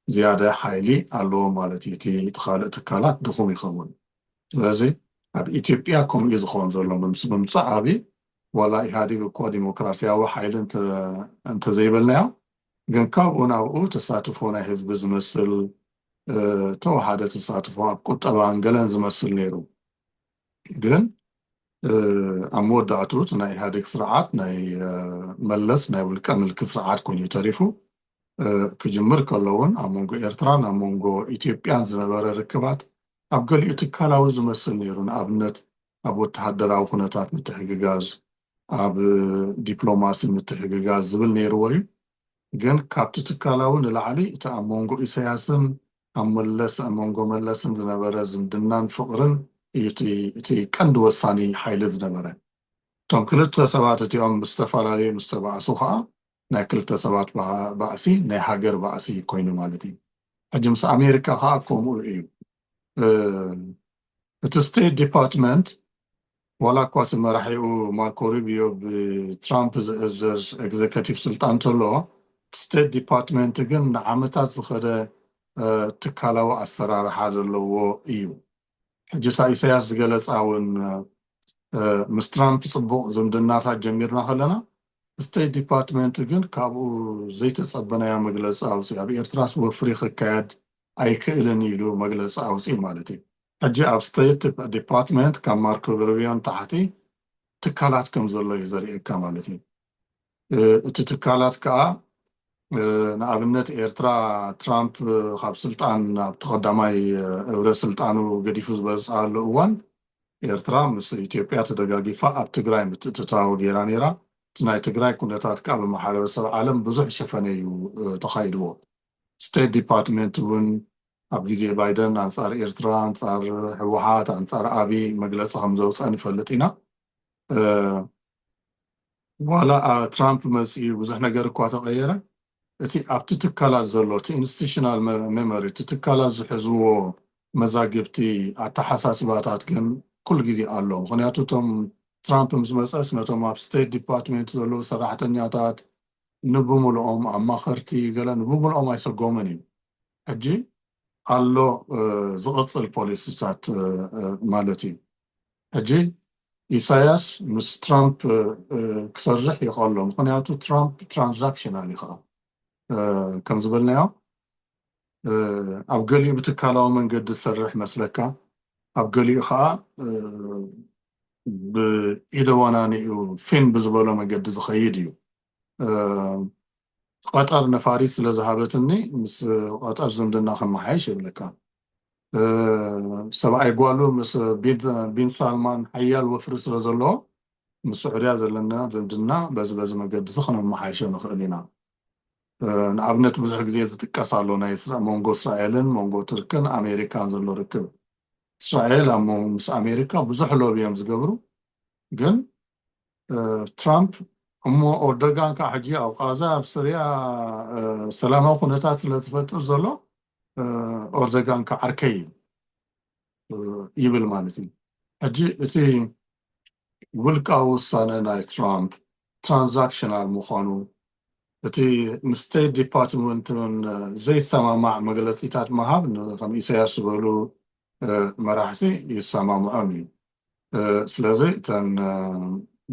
ዝያዳ ሓይሊ ኣለዎም ማለት እዩ። እቲ ካልእ ትካላት ድኹም ይኸውን። ስለዚ ኣብ ኢትዮጵያ ከምኡ እዩ ዝኸውን ዘሎ። ምስ ምምፃእ ኣብይ ዋላ ኢህኣዴግ እኮ ዲሞክራሲያዊ ሓይሊ እንተ- እንተዘይበልናዮ፣ ግን ካብኡ ናብኡ ተሳትፎ ናይ ህዝቢ ዝመስል፣ እ፣ ተወሓደ ተሳትፎ ኣብ ቁጠባን ገለን ዝመስል ነይሩ። ግን፣ እ፣ ኣብ መወዳእቱ እቲ ናይ ኢህኣዴግ ስርዓት ናይ፣ እ፣ መለስ ናይ ውልቀ ምልኪ ስርዓት ኮይኑ ተሪፉ። እ፣ ክጅምር ከሎ እውን ኣብ መንጎ ኤርትራን ኣብ መንጎ ኢትዮጵያን ዝነበረ ርክባት ኣብ ገሊኡ ትካላዊ ዝመስል ነይሩ። ንኣብነት ኣብ ወተሃደራዊ ኩነታት ምትሕግጋዝ፣ ኣብ ዲፕሎማሲ ምትሕግጋዝ ዝብል ነይርዎ እዩ። ግን ካብቲ ትካላዊ ንላዕሊ እቲ ኣብ መንጎ ኢሳያስን ኣብ መለስ ኣብ መንጎ መለስን ዝነበረ ዝምድናን ፍቕርን እዩ እቲ እቲ ቀንዲ ወሳኒ ሓይሊ ዝነበረ። እቶም ክልተ ሰባት እቲኦም ምስ ተፈላለዩ ምስ ተባእሱ ከዓ ናይ ክልተ ሰባት ባእ- ባእሲ ናይ ሃገር ባእሲ ኮይኑ ማለት እዩ። ሕጂ ምስ ኣሜሪካ ከዓ ከምኡ እዩ። እ፣ እቲ ስቴት ዲፓርትመንት ዋላ እኳ እቲ መራሒኡ ማርኮ ሩቢዮ ብትራምፕ ዝእዘዝ ኤግዘከቲቭ ስልጣን እንተሎ፣ እቲ ስቴት ዲፓርትመንት ግን ንዓመታት ዝኸደ እ፣ ትካላዊ ኣሰራርሓ ዘለዎ እዩ። ሕጂ እታ ኢሳያስ ዝገለጻ እውን እ፣ ምስ ትራምፕ ጽቡቕ ዝምድናታት ጀሚርና ከለና ስቴት ዲፓርትመንት ግን ካብኡ ዘይተጸበናዮ መግለጺ ኣውፅኡ። ኣብ ኤርትራስ ወፍሪ ክካየድ ኣይክእልን ኢሉ መግለጺ ኣውፅኡ ማለት እዩ። ሕጂ ኣብ ስቴት ዲፓርትመንት ካብ ማርኮ ሩቢዮን ታሕቲ ትካላት ከም ዘሎ እዩ ዘርእየካ ማለት እዩ። እ፣ እቲ ትካላት ከዓ እ፣ ንኣብነት ኤርትራ ትራምፕ ካብ ስልጣን ኣብቲ ቀዳማይ እ፣ እብረ ስልጣኑ ገዲፉ ዝበፅኣሉ እዋን ኤርትራ ምስ ኢትዮጵያ ተደጋጊፋ ኣብ ትግራይ ምትእትታው ገይራ ነይራ። እቲ ናይ ትግራይ ኩነታት ከዓ ብማሕበረሰብ ዓለም ብዙሕ ሸፈነ እዩ እ፣ ተኻይድዎ። ስቴት ዲፓርትመንት እውን ኣብ ግዜ ባይደን ኣንጻር ኤርትራ፣ ኣንጻር ህወሓት፣ ኣንጻር ኣብይ መግለፂ ከም ዘውፅአ ንፈልጥ ኢና። እ፣ ዋላ ኣ- ትራምፕ መፅኡ ብዙሕ ነገር እኳ ተቐየረ፣ እቲ ኣብቲ ትካላት ዘሎ እቲ ኢንስቲቱሽናል መ- ሜሞሪ እቲ ትካላት ዝሕዝዎ መዛግብቲ ኣተሓሳስባታት ግን ኩሉ ግዜ ኣሎ። ምክንያቱ እቶም ትራምፕ ምስ መፀስ ነቶም ኣብ ስቴት ዲፓርትመንት ዘለዉ ሰራሕተኛታት ንብምልኦም ኣማኸርቲ ገለ ንብምልኦም ኣይሰጎምን እዩ። ሕጂ ኣሎ እ፣ ዝቕፅል ፖሊሲታት እ፣ እ፣ ማለት እዩ። ሕጂ ኢሳያስ ምስ ትራምፕ እ፣ ክሰርሕ ይኽእሎ። ምክንያቱ ትራምፕ ትራንዛክሽናል እዩ ከዓ እ፣ ከም ዝበልናዮ እ፣ ኣብ ገሊኡ ብትካላዊ መንገዲ ዝሰርሕ መስለካ፣ ኣብ ገሊኡ ከዓ እ፣ ብኢደ ዋናኒኡ ፊን ብዝበሎ መገዲ ዝኸይድ እዩ። እ፣ ቀጠር ነፋሪት ስለ ዝሃበትኒ ምስ ቀጠር ዝምድና ከመሓየሽ ይብለካ። እ፣ ሰብኣይ ጓሉ ምስ ቢን ቢን ሳልማን ሓያል ወፍሪ ስለ ዘለዎ ምስ ስዑድያ ዘለና ዝምድና በዚ በዚ መገዲ እዚ ከነመሓይሾ ንኽእል ኢና። እ፣ ንኣብነት ብዙሕ ግዜ ዝጥቀስ ኣሎ ናይ እስራ- መንጎ እስራኤልን መንጎ ትርክን ኣሜሪካን ዘሎ ርክብ። እስራኤል ኣብ መንጎ ምስ ኣሜሪካ ብዙሕ ሎቢ እዮም ዝገብሩ። ግን እ፣ ትራምፕ እሞ ኦርዶጋን ከዓ ሕጂ ኣብ ቃዛ ኣብ ስርያ እ፣ ሰላማዊ ኩነታት ስለ ዝፈጥር ዘሎ እ፣ ኦርዶጋን ከዓ ዓርከይ እዩ እ፣ ይብል ማለት እዩ። ሕጂ እቲ ውልቃዊ ውሳነ ናይ ትራምፕ ትራንዛክሽናል ምዃኑ እቲ ምስ ስቴት ዲፓርትመንት እውን ዘይሰማማዕ መግለፂታት ምሃብ ን- ከም ኢሳያስ ዝበሉ እ፣ መራሕቲ ይሰማምዖም እዩ። እ፣ ስለዚ እተን እ፣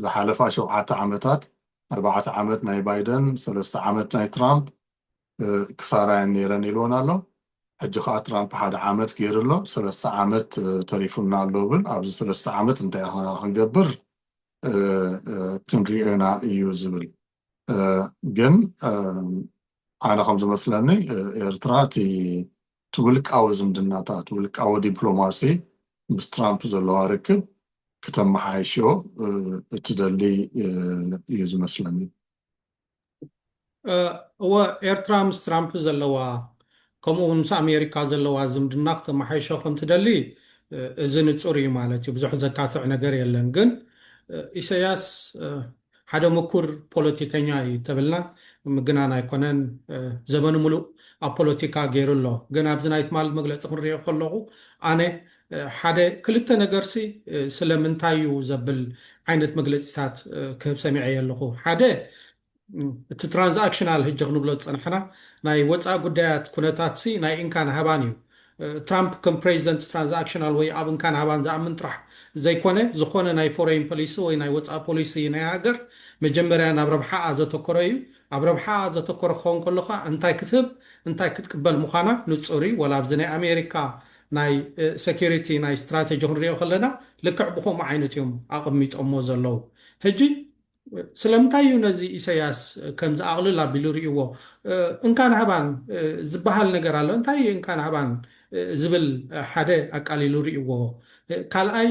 ዝሓለፋ ሸውዓተ ዓመታት ኣርባዕተ ዓመት ናይ ባይደን ሰለስተ ዓመት ናይ ትራምፕ እ፣ ክሳራ እየን ነይረን ኢልዎን ኣሎ። ሕጂ ከዓ ትራምፕ ሓደ ዓመት ገይሩ ኣሎ፣ ሰለስተ ዓመት እ፣ ተሪፉና ኣሎ ብል። ኣብዚ ሰለስተ ዓመት እንታይ ኢና ክንገብር እ፣ እ፣ ክንሪኦ ኢና እዩ ዝብል። እ፣ ግን እ፣ ኣነ ከም ዝመስለኒ እ፣ ኤርትራ እቲ እቲ ውልቃዊ ዝምድናታት ውልቃዊ ዲፕሎማሲ ምስ ትራምፕ ዘለዋ ርክብ ክተመሓይሾ እ፣ እትደሊ እ፣ እዩ ዝመስለኒ። እ፣ እወ፣ ኤርትራ ምስ ትራምፕ ዘለዋ ከምኡ እውን ምስ ኣሜሪካ ዘለዋ ዝምድና ክተመሓይሾ ከም ትደሊ እ፣ እዚ ንጹር እዩ ማለት እዩ። ብዙሕ ዘካትዕ ነገር የለን። ግን እ፣ ኢሳያስ እ፣ ሓደ ምኩር ፖለቲከኛ እዩ ተብልና ምግናን ኣይኮነን። እ፣ ዘመኑ ሙሉእ ኣብ ፖለቲካ ገይሩ ኣሎ። ግን ኣብዚ ናይ ትማሊ መግለፂ ክንሪኦ ከለኹ ኣነ እ፣ ሓደ ክልተ ነገርሲ እ፣ ስለምንታይ እዩ ዘብል ዓይነት መግለፂታት እ፣ ክህብ ሰሚዐ ኣለኹ። ሓደ እ፣ እቲ ትራንዛክሽናል ህጂ ክንብሎ ዝፀናሕና ናይ ወፃኢ ጉዳያት ኩነታትሲ ናይ እንካን ሃባን እዩ። ትራምፕ ከም ፕሬዚደንት ትራንዛክሽናል ወይ ኣብ እንካን ሃባን ዝኣምን ጥራሕ ዘይኮነ፣ ዝኾነ ናይ ፎሬን ፖሊሲ ወይ ናይ ወፃኢ ፖሊሲ ናይ ሃገር መጀመርያ ናብ ረብሓኣ ዘተኮረ እዩ። ኣብ ረብሓኣ ዘተኮረ ክኸውን ከሎ ከዓ እንታይ ክትህብ እንታይ ክትቅበል ምዃና ንፁር እዩ። ወላ ኣብዚ ናይ ኣሜሪካ ናይ ሴኪሪቲ ናይ ስትራቴጂ ክንሪኦ ከለና ልክዕ ብከምኡ ዓይነት እዮም ኣቐሚጦሞ ዘለዉ። ሕጂ ስለምንታይ እዩ ነዚ ኢሳያስ ከምዚ ኣቕልል ኣቢሉ ርእይዎ? እንካን ሃባን ዝበሃል ነገር ኣሎ። እንታይ እዩ እንካን ሃባን ዝብል ሓደ ኣቃሊሉ ርእይዎ። ካልኣይ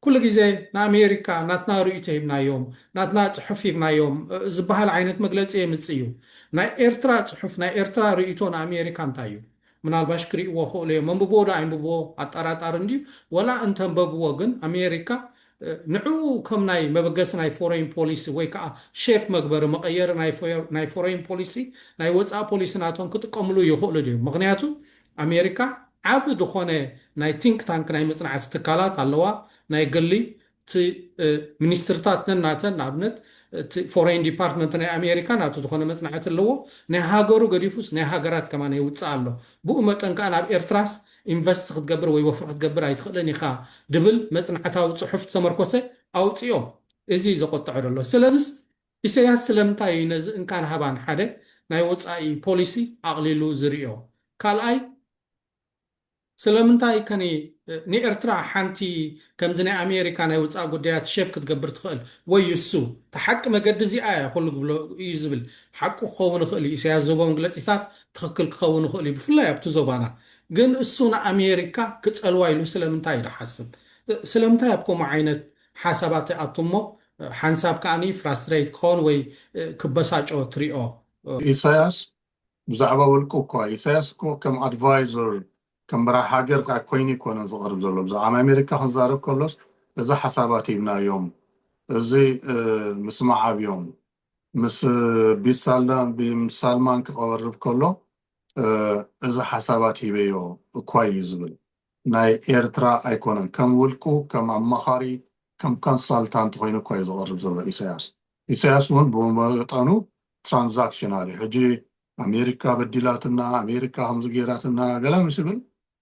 ኩሉ ግዜ ንኣሜሪካ ናትና ርእይቶ ሂብናዮም፣ ናትና ጽሑፍ ሂብናዮም ዝበሃል ዓይነት መግለጺ የምጽእ እዩ። ናይ ኤርትራ ጽሑፍ፣ ናይ ኤርትራ ርእይቶ ንኣሜሪካ እንታይ እዩ? ምናልባሽ ክርእይዎ ክእሉ እዮም። መንብብዎ ዶ ኣይንብብዎ ኣጠራጣሪ እንድዩ። ወላ እንተንበብዎ ግን ኣሜሪካ ንዕኡ ከም ናይ መበገሲ ናይ ፎሬን ፖሊሲ ወይ ከዓ ሼፕ መግበሪ መቐየሪ ናይ ፎሬን ፖሊሲ ናይ ወፃኢ ፖሊሲ ናቶም ክጥቀምሉ ይኽእሉ ድዩ? ምክንያቱ ኣሜሪካ ዓብ ዝኾነ ናይ ቲንክ ታንክ ናይ መፅናዕቲ ትካላት ኣለዋ። ናይ ግሊ እቲ ሚኒስትርታት ነናተን ንኣብነት እቲ ፎሬን ዲፓርትመንት ናይ ኣሜሪካ ናቱ ዝኾነ መፅናዕቲ ኣለዎ። ናይ ሃገሩ ገዲፉስ ናይ ሃገራት ከማን የውፅእ ኣሎ። ብኡ መጠን ከዓ ናብ ኤርትራስ ኢንቨስት ክትገብር ወይ ወፍሪ ክትገብር ኣይትኽእልን ኢኻ ድብል መፅናዕታዊ ፅሑፍ ዝተመርኮሰ ኣውፅኦም። እዚ ዘቆጥዖ ደሎ። ስለዚስ ኢሳያስ ስለምንታይ እዩ ነዚ እንካን ሃባን ሓደ ናይ ወፃኢ ፖሊሲ ኣቕሊሉ ዝርእዮ? ካልኣይ ስለምንታይ ከኒ ንኤርትራ ሓንቲ ከምዚ ናይ ኣሜሪካ ናይ ወፃኢ ጉዳያት ሸፕ ክትገብር ትኽእል ወይ እሱ ተሓቂ መገዲ እዚኣ እያ ኩሉ ክብሎ እዩ ዝብል ሓቁ ክኸውን ይኽእል እዩ። ኢሳያስ ዝህቦ መግለፂታት ትኽክል ክኸውን ይኽእል እዩ፣ ብፍላይ ኣብቲ ዞባና። ግን እሱ ንኣሜሪካ ክፀልዋ ኢሉ ስለምንታይ እዩ ዝሓስብ? ስለምንታይ ኣብ ከምኡ ዓይነት ሓሳባት ይኣቱ እሞ ሓንሳብ ከዓኒ ፍራስትሬት ክኸውን ወይ ክበሳጮ ትሪኦ? ኢሳያስ ብዛዕባ ውልቁ እኳ ኢሳያስ እኮ ከም ኣድቫይዘር ከም መራሕ ሃገር ከዓ ኮይኑ ይኮነ ዝቐርብ ዘሎ። ብዛዕባ ኣሜሪካ ክንዛረብ ከሎስ እዚ ሓሳባት ሂብናዮም፣ እዚ ምስማዕ ኣብዮም፣ ምስ ቢት ሳልማን ክቐርብ ከሎ እዚ ሓሳባት ሂበዮ እኳ እዩ ዝብል። ናይ ኤርትራ ኣይኮነን። ከም ውልቁ ከም ኣማኻሪ ከም ኮንሳልታንት ኮይኑ እኳ እዩ ዝቐርብ ዘሎ ኢሳያስ። ኢሳያስ እውን ብመጠኑ ትራንዛክሽናል እዩ። ሕጂ ኣሜሪካ በዲላትና፣ ኣሜሪካ ከምዚ ገይራትና ገለ ምስ ይብል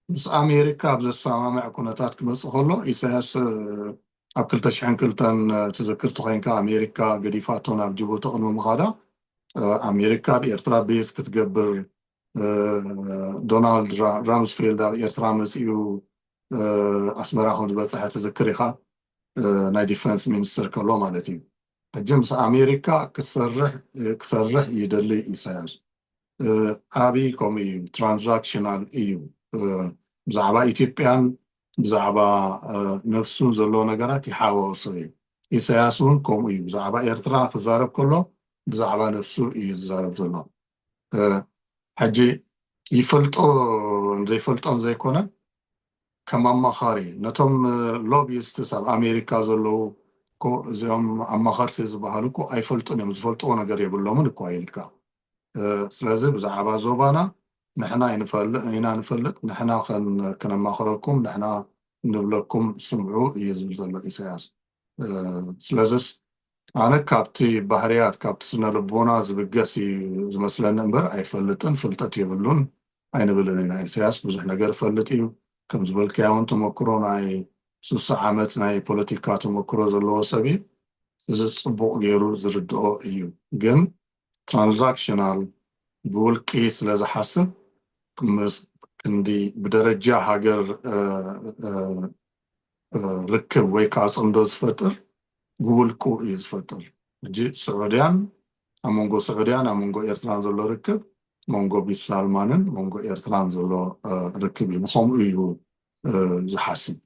ምስ ኣሜሪካ ኣብ ዘሰማምዕ ኩነታት ክመፅእ ከሎ ኢሳያስ ኣብ ክልተ ሽሕን ክልተን ትዝክር ተኮይንካ ኣሜሪካ ገዲፋቶ ናብ ጅቡቲ ቅድሚ ምኻዳ ኣሜሪካ ኣብ ኤርትራ ቤዝ ክትገብር ዶናልድ ራምስፌልድ ኣብ ኤርትራ መፂኡ ኣስመራ ከም ዝበፅሐ ትዝክር ኢኻ። ናይ ዲፈንስ ሚኒስትር ከሎ ማለት እዩ። ሕጂ ምስ ኣሜሪካ ክትሰርሕ ክሰርሕ ይደሊ ኢሳያስ። ኣብይ ከምኡ እዩ፣ ትራንዛክሽናል እዩ። ብዛዕባ ኢትዮጵያን ብዛዕባ ነፍሱን ዘለዎ ነገራት ይሓዋወሶ እዩ። ኢሳያስ እውን ከምኡ እዩ። ብዛዕባ ኤርትራ ክዛረብ ከሎ ብዛዕባ ነፍሱ እዩ ዝዛረብ ዘሎ። ሕጂ ይፈልጦ ዘይፈልጦን ዘይኮነ ከም ኣማኻሪ ነቶም ሎቢስትስ ኣብ ኣሜሪካ ዘለዉ እኮ እዚኦም ኣማኸርቲ ዝበሃሉ እኮ ኣይፈልጡን እዮም፣ ዝፈልጥዎ ነገር የብሎምን እኮ ኢልካ። ስለዚ ብዛዕባ ዞባና ንሕና ኢና ንፈልጥ፣ ንሕና ከነማኽረኩም፣ ንሕና ንብለኩም ስምዑ እዩ ዝብል ዘሎ ኢሳያስ። ስለዚስ ኣነ ካብቲ ባህርያት ካብቲ ስነ ልቦና ዝብገስ እዩ ዝመስለኒ እምበር ኣይፈልጥን፣ ፍልጠት የብሉን ኣይንብልን ኢና። ኢሳያስ ብዙሕ ነገር ይፈልጥ እዩ። ከም ዝበልካዮ እውን ተመክሮ ናይ ሱሳ ዓመት ናይ ፖለቲካ ተመክሮ ዘለዎ ሰብ እዩ። እዚ ፅቡቕ ገይሩ ዝርድኦ እዩ። ግን ትራንዛክሽናል ብውልቂ ስለ ዝሓስብ ምስ ክንዲ ብደረጃ ሃገር ርክብ ወይ ከዓ ፅምዶ ዝፈጥር ብውልቁ እዩ ዝፈጥር። ሕጂ ስዑድያን ኣብ መንጎ ስዑድያን ኣብ መንጎ ኤርትራን ዘሎ ርክብ መንጎ ቢት ሳልማንን መንጎ ኤርትራን ዘሎ ርክብ እዩ። ብከምኡ እዩ ዝሓስብ።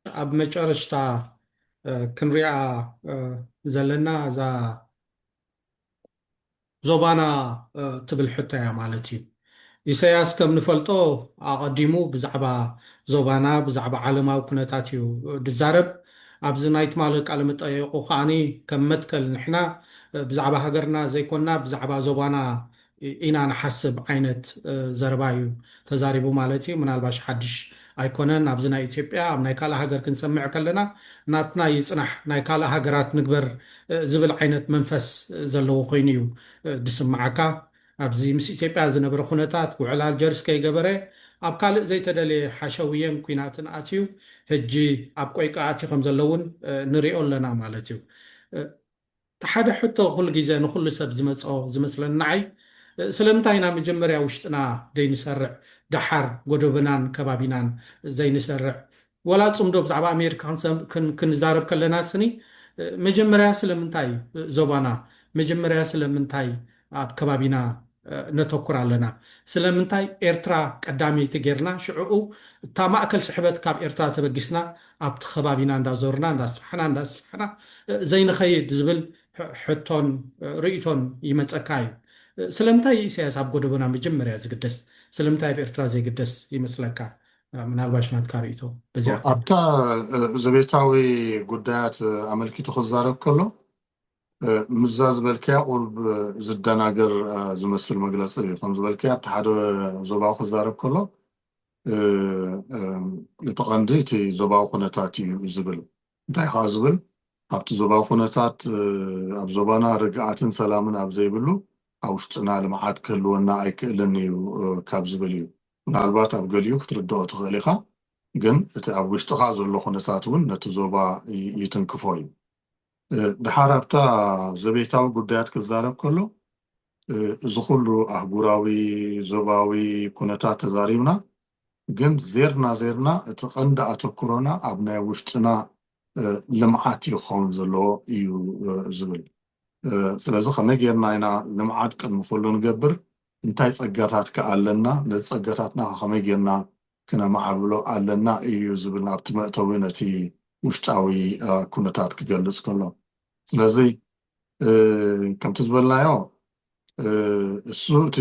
ኣብ መጨረሽታ ክንሪኣ ዘለና እዛ ዞባና ትብል ሕቶ እያ ማለት እዩ። ኢሳያስ ከም ንፈልጦ ኣቐዲሙ ብዛዕባ ዞባና ብዛዕባ ዓለማዊ ኩነታት እዩ ዝዛረብ። ኣብዚ ናይ ትማሊ ቃለ መጠየቁ ከዓኒ ከም መትከል ንሕና ብዛዕባ ሃገርና ዘይኮንና ብዛዕባ ዞባና ኢና ንሓስብ ዓይነት ዘረባ እዩ ተዛሪቡ ማለት እዩ። ምናልባሽ ሓድሽ ኣይኮነን። ኣብዚ ናይ ኢትዮጵያ ኣብ ናይ ካልእ ሃገር ክንሰምዕ ከለና ናትና ይፅናሕ ናይ ካልእ ሃገራት ንግበር ዝብል ዓይነት መንፈስ ዘለዎ ኮይኑ እዩ ዝስምዓካ። ኣብዚ ምስ ኢትዮጵያ ዝነበረ ኩነታት ውዕል ኣልጀርስ ከይገበረ ኣብ ካልእ ዘይተደለየ ሓሸውየን ኲናትን ኣትዩ፣ ሕጂ ኣብ ቆይቃ ኣትዩ ከም ዘሎ እውን ንሪኦ ኣለና ማለት እዩ። እቲ ሓደ ሕቶ ኩሉ ግዜ ንኹሉ ሰብ ዝመጾ ዝመስለኒ ንዓይ፣ ስለምንታይ ኢና መጀመርያ ውሽጥና ዘይንሰርዕ፣ ደሓር ጎደቦናን ከባቢናን ዘይንሰርዕ? ወላ ጽምዶ ብዛዕባ ኣሜሪካ ክንዛረብ ከለና ስኒ፣ መጀመርያ ስለምንታይ ዞባና፣ መጀመርያ ስለምንታይ ኣብ ከባቢና ነተኩር ኣለና? ስለምንታይ ኤርትራ ቀዳመይቲ ጌርና ሽዕኡ እታ ማእከል ስሕበት ካብ ኤርትራ ተበጊስና ኣብቲ ከባቢና እንዳዞርና እንዳስፋሕና እንዳስፋሕና ዘይንኸይድ ዝብል ሕቶን ርእይቶን ይመጸካ እዩ። ስለምንታይ ኢሳያስ ኣብ ጎደቦና መጀመርያ ዝግደስ? ስለምንታይ ኣብ ኤርትራ ዘይግደስ ይመስለካ? ምናልባሽ ናትካ ርእይቶ በዚኣ። ኣብታ ዘቤታዊ ጉዳያት ኣመልኪቱ ክዛረብ ከሎ፣ ምዛ ዝበልካያ ቁርብ ዝደናገር ዝመስል መግለፂ እዩ። ከም ዝበልካያ ኣብቲ ሓደ ዞባዊ ክዛረብ ከሎ፣ እቲ ቀንዲ እቲ ዞባዊ ኩነታት እዩ ዝብል። እንታይ ከዓ ዝብል፣ ኣብቲ ዞባዊ ኩነታት፣ ኣብ ዞባና ርግኣትን ሰላምን ኣብ ዘይብሉ ኣብ ውሽጥና ልምዓት ክህልወና ኣይክእልን እዩ ካብ ዝብል እዩ። ምናልባት ኣብ ገሊኡ ክትርድኦ ትኽእል ኢኻ፣ ግን እቲ ኣብ ውሽጥኻ ዘሎ ኩነታት እውን ነቲ ዞባ ይትንክፎ እዩ። ድሓር ኣብታ ዘቤታዊ ጉዳያት ክዛረብ ከሎ፣ እዚ ኩሉ ኣህጉራዊ፣ ዞባዊ ኩነታት ተዛሪብና፣ ግን ዜርና ዜርና እቲ ቀንዲ ኣተኩሮና ኣብ ናይ ውሽጥና ልምዓት እዩ ክኸውን ዘለዎ እዩ ዝብል። ስለዚ ከመይ ጌርና ኢና ልምዓት ቅድሚ ኩሉ ንገብር? እንታይ ጸጋታት ከ ኣለና? ነዚ ጸጋታትና ከ ከመይ ጌርና ክነማዕብሎ ኣለና እዩ ዝብል ናብቲ መእተዊ ነቲ ውሽጣዊ ኩነታት ክገልጽ ከሎ። ስለዚ ከምቲ ዝበልናዮ እሱ እቲ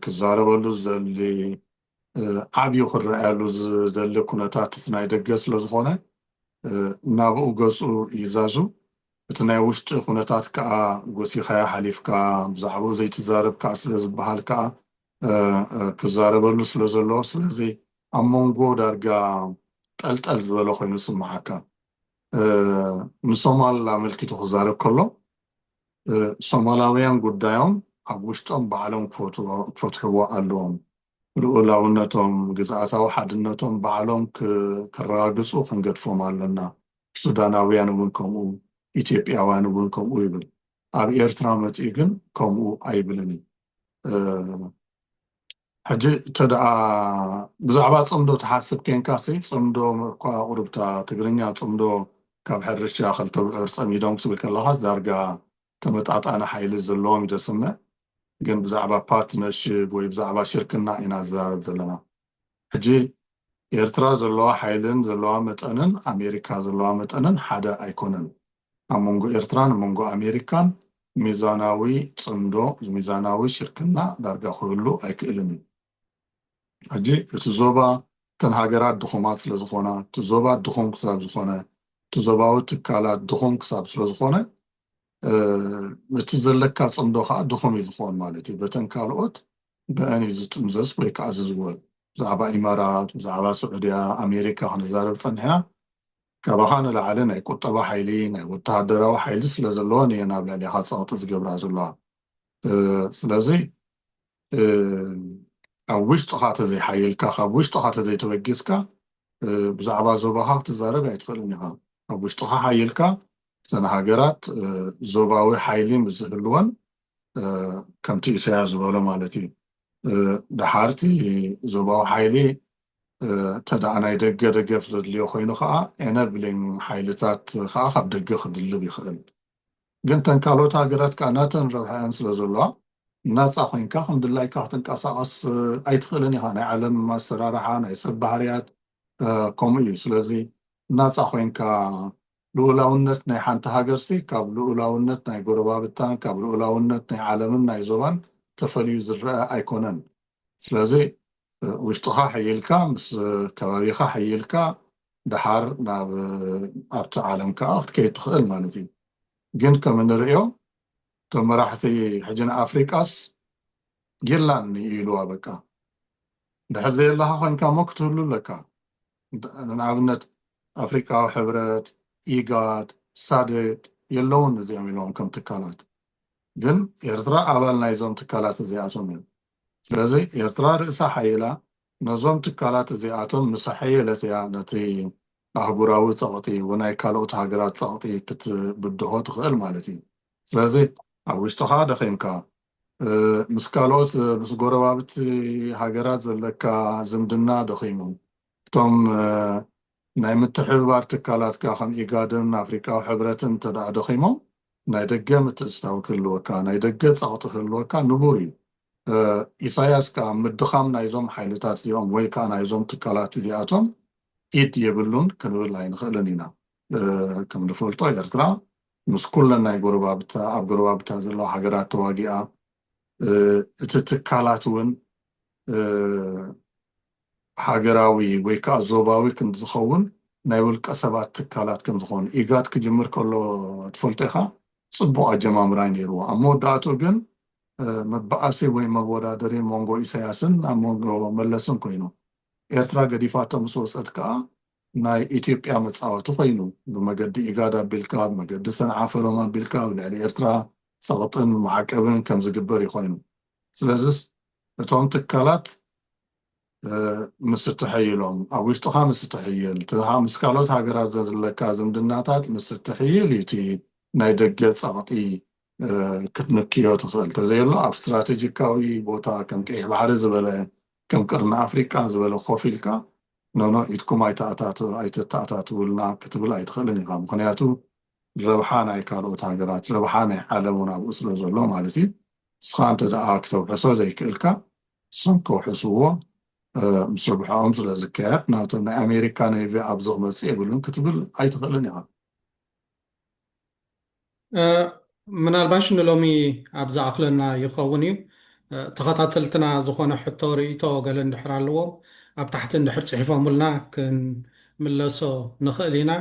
ክዛረበሉ ዝደሊ ዓብዩ ክረኣየሉ ዝደሊ ኩነታት እቲ ናይ ደገ ስለ ዝኾነ ናብኡ ገጹ ይዛዙ። እቲ ናይ ውሽጢ ኩነታት ከዓ ጎሲኻዮ ሓሊፍካ ብዛዕባኡ ዘይትዛረብ ከዓ ስለ ዝበሃል ከዓ ክዛረበሉ ስለ ዘለዎ፣ ስለዚ ኣብ መንጎ ዳርጋ ጠልጠል ዝበለ ኮይኑ ዝስምዓካ። ንሶማል ኣመልኪቱ ክዛረብ ከሎ፣ ሶማላውያን ጉዳዮም ኣብ ውሽጦም ባዕሎም ክፈትሕዎ ኣለዎም። ልኡላውነቶም፣ ግዝኣታዊ ሓድነቶም ባዕሎም ክረጋግፁ ክንገድፎም ኣለና። ሱዳናውያን እውን ከምኡ፣ ኢትዮጵያውያን እውን ከምኡ ይብል። ኣብ ኤርትራ መፂኡ ግን ከምኡ ኣይብልን እዩ። ሕጂ እንተ ደኣ ብዛዕባ ጽምዶ ትሓስብ ኬንካሲ፣ ጽምዶ እኳ ቁሩብታ ትግርኛ ጽምዶ ካብ ሕርሻ ክልተ ብዑር ጸሚዶም ክትብል ከለኻስ ዳርጋ ተመጣጣኒ ሓይሊ ዘለዎም እዩ ዘስምዕ። ግን ብዛዕባ ፓርትነርሽፕ ወይ ብዛዕባ ሽርክና ኢና ዝዛረብ ዘለና። ሕጂ ኤርትራ ዘለዋ ሓይልን ዘለዋ መጠንን ኣሜሪካ ዘለዋ መጠንን ሓደ ኣይኮነን። ኣብ መንጎ ኤርትራን መንጎ ኣሜሪካን ሚዛናዊ ጽምዶ፣ ሚዛናዊ ሽርክና ዳርጋ ክህሉ ኣይክእልን እዩ። ሕጂ እቲ ዞባ፣ እተን ሃገራት ድኹማት ስለ ዝኾና፣ እቲ ዞባ ድኹም ክሳብ ዝኾነ፣ እቲ ዞባዊ ትካላት ድኹም ክሳብ ስለ ዝኾነ፣ እቲ ዘለካ ጽምዶ ከዓ ድኹም እዩ ዝኸውን ማለት እዩ። በተን ካልኦት ብአን እዩ ዝጥምዘዝ ወይ ከዓ ዝዝወር። ብዛዕባ ኢማራት፣ ብዛዕባ ስዑድያ፣ ኣሜሪካ ክንዛረብ ጸኒሕና፣ ካባኻ ንላዕሊ ናይ ቁጠባ ሓይሊ፣ ናይ ወተሃደራዊ ሓይሊ ስለ ዘለወን እየን ኣብ ልዕሌኻ ጸቕጢ ዝገብራ ዘለዋ። ስለዚ ኣብ ውሽጥኻ ተዘይሓይልካ፣ ካብ ውሽጥኻ ተዘይተበጊስካ፣ ብዛዕባ ዞባኻ ክትዛረብ ኣይትኽእልን ኢኻ። ኣብ ውሽጥኻ ሓይልካ፣ እተን ሃገራት ዞባዊ ሓይሊ ምስ ዝህልወን፣ ከምቲ ኢሳያስ ዝበሎ ማለት እዩ፣ ድሓርቲ ዞባዊ ሓይሊ፣ እንተ ደኣ ናይ ደገ ደገፍ ዘድልዮ ኮይኑ ከዓ፣ ኤነብሊንግ ሓይልታት ከዓ ካብ ደገ ክድልብ ይኽእል። ግን ተን ካልኦት ሃገራት ከዓ ናተን ረብሓ እየን ስለ ዘለዋ፣ ናፃ ኮይንካ ከም ድላይካ ክትንቀሳቐስ ኣይትኽእልን ኢኻ። ናይ ዓለም ኣሰራርሓ፣ ናይ ሰብ ባህርያት ከምኡ እዩ። ስለዚ ናፃ ኮይንካ፣ ልኡላውነት ናይ ሓንቲ ሃገርሲ ካብ ልኡላውነት ናይ ጎረባብታን ካብ ልኡላውነት ናይ ዓለምን ናይ ዞባን ተፈልዩ ዝረአ ኣይኮነን። ስለዚ ውሽጥኻ ሓይልካ፣ ምስ ከባቢኻ ሓይልካ፣ ድሓር ናብ ኣብቲ ዓለም ከዓ ክትከይድ ትኽእል ማለት እዩ። ግን ከም እንርእዮ፣ እቶም መራሕቲ ሕጂ ንኣፍሪቃስ የላን ይብልዋ በቃ። ድሕር ዘየላኻ ኮይንካ እሞ ክትህሉ ኣለካ። ንኣብነት ኣፍሪቃዊ ሕብረት፣ ኢጋድ፣ ሳድቅ የለውን እዚኦም ኢሎም ከም ትካላት። ግን ኤርትራ ኣባል ናይዞም ትካላት እዚኣቶም እዮም። ስለዚ ኤርትራ ርእሳ ሓይላ፣ ነዞም ትካላት እዚኣቶም ምስ ኣሐየለት እያ ነቲ ኣህጉራዊ ጸቕጢ ወናይ ካልኦት ሃገራት ጸቕጢ ክትብድሆ ትኽእል ማለት እዩ። ስለዚ ኣብ ውሽጥኻ ደኺምካ፣ እ፣ ምስ ካልኦት፣ ምስ ጎረባብቲ ሃገራት ዘለካ ዝምድና ደኺሙ፣ እቶም፣ እ፣ ናይ ምትሕብባር ትካላትካ ከም ኢጋድን ኣፍሪቃዊ ሕብረትን እንተ ደኣ ደኺሞም፣ ናይ ደገ ምትእትታው ክህልወካ፣ ናይ ደገ ጸቕጢ ክህልወካ ንቡር እዩ። እ፣ ኢሳያስ ከኣ ምድኻም ናይዞም ሓይልታት እዚኦም ወይ ከኣ ናይዞም ትካላት እዚኣቶም ኢድ የብሉን ክንብል ኣይንኽእልን ኢና። እ፣ ከም ንፈልጦ ኤርትራ ምስ ኩለን ናይ ጎረባብታ፣ ኣብ ጎረባብታ ዘለዋ ሃገራት ተዋጊኣ፣ እ፣ እቲ ትካላት እውን፣ እ፣ ሃገራዊ ወይ ከኣ ዞባዊ ክንዝኸውን ናይ ውልቀ ሰባት ትካላት ከም ዝኾኑ ኢጋድ ክጅምር ከሎ ትፈልጦ ኢኻ። ጽቡቕ ኣጀማምራ እዩ ነይርዎ። ኣብ መወዳእትኡ ግን፣ እ፣ መበኣሲ ወይ መወዳደሪ መንጎ ኢሳያስን ኣብ መንጎ መለስን ኮይኑ፣ ኤርትራ ገዲፋቶ ምስ ወጸት ከኣ ናይ ኢትዮጵያ መጻወቲ ኮይኑ፣ ብመገዲ ኢጋድ ኣቢልካ፣ ብመገዲ ሰንዓ ፈረም ኣቢልካ፣ ኣብ ልዕሊ ኤርትራ ጸቕጥን ማዕቀብን ከም ዝግበር እዩ ኮይኑ። ስለዚስ እቶም ትካላት፣ እ፣ ምስ እትሕይሎም፣ ኣብ ውሽጥኻ ምስ እትሕይል፣ እቲ ሃ-፣ ምስ ካልኦት ሃገራት ዘለካ ዝምድናታት ምስ እትሕይል እዩ እቲ ናይ ደገ ጸቕጢ፣ እ፣ ክትንክዮ ትኽእል። ተዘየሎ ኣብ ስትራቴጂካዊ ቦታ ከም ቀይሕ ባሕሪ ዝበለ፣ ከም ቅርኒ ኣፍሪቃ ዝበለ ኮፍ ኢልካ፣ ኖ፣ ኖ፣ ኢድኩም ኣይተኣታተ-፣ ኣይተተኣታትውልና ክትብል ኣይትኽእልን ኢኻ። ምኽንያቱ ረብሓ ናይ ካልኦት ሃገራት፣ ረብሓ ናይ ዓለም እውን ኣብኡ ስለ ዘሎ ማለት እዩ። ንስኻ እንተ ደኣ ክተውሕሶ ዘይክእልካ፣ ንሶም ከውሕስዎ፣ እ፣ ምስ ረብሓኦም ስለ ዝካየድ፣ ናቶም ናይ ኣሜሪካ ኔቪ ኣብዚ ክመጽእ የብሉን ክትብል ኣይትኽእልን ኢኻ። እ፣ ምናልባሽ ንሎሚ ኣብ ዝኣኽለና ይኸውን እዩ። እ፣ ተኸታተልትና ዝኾነ ሕቶ ርእይቶ ገለ እንድሕር ኣለዎም፣ ኣብ ታሕቲ እንድሕር ጽሒፎምልና ክንምለሶ ንኽእል ኢና።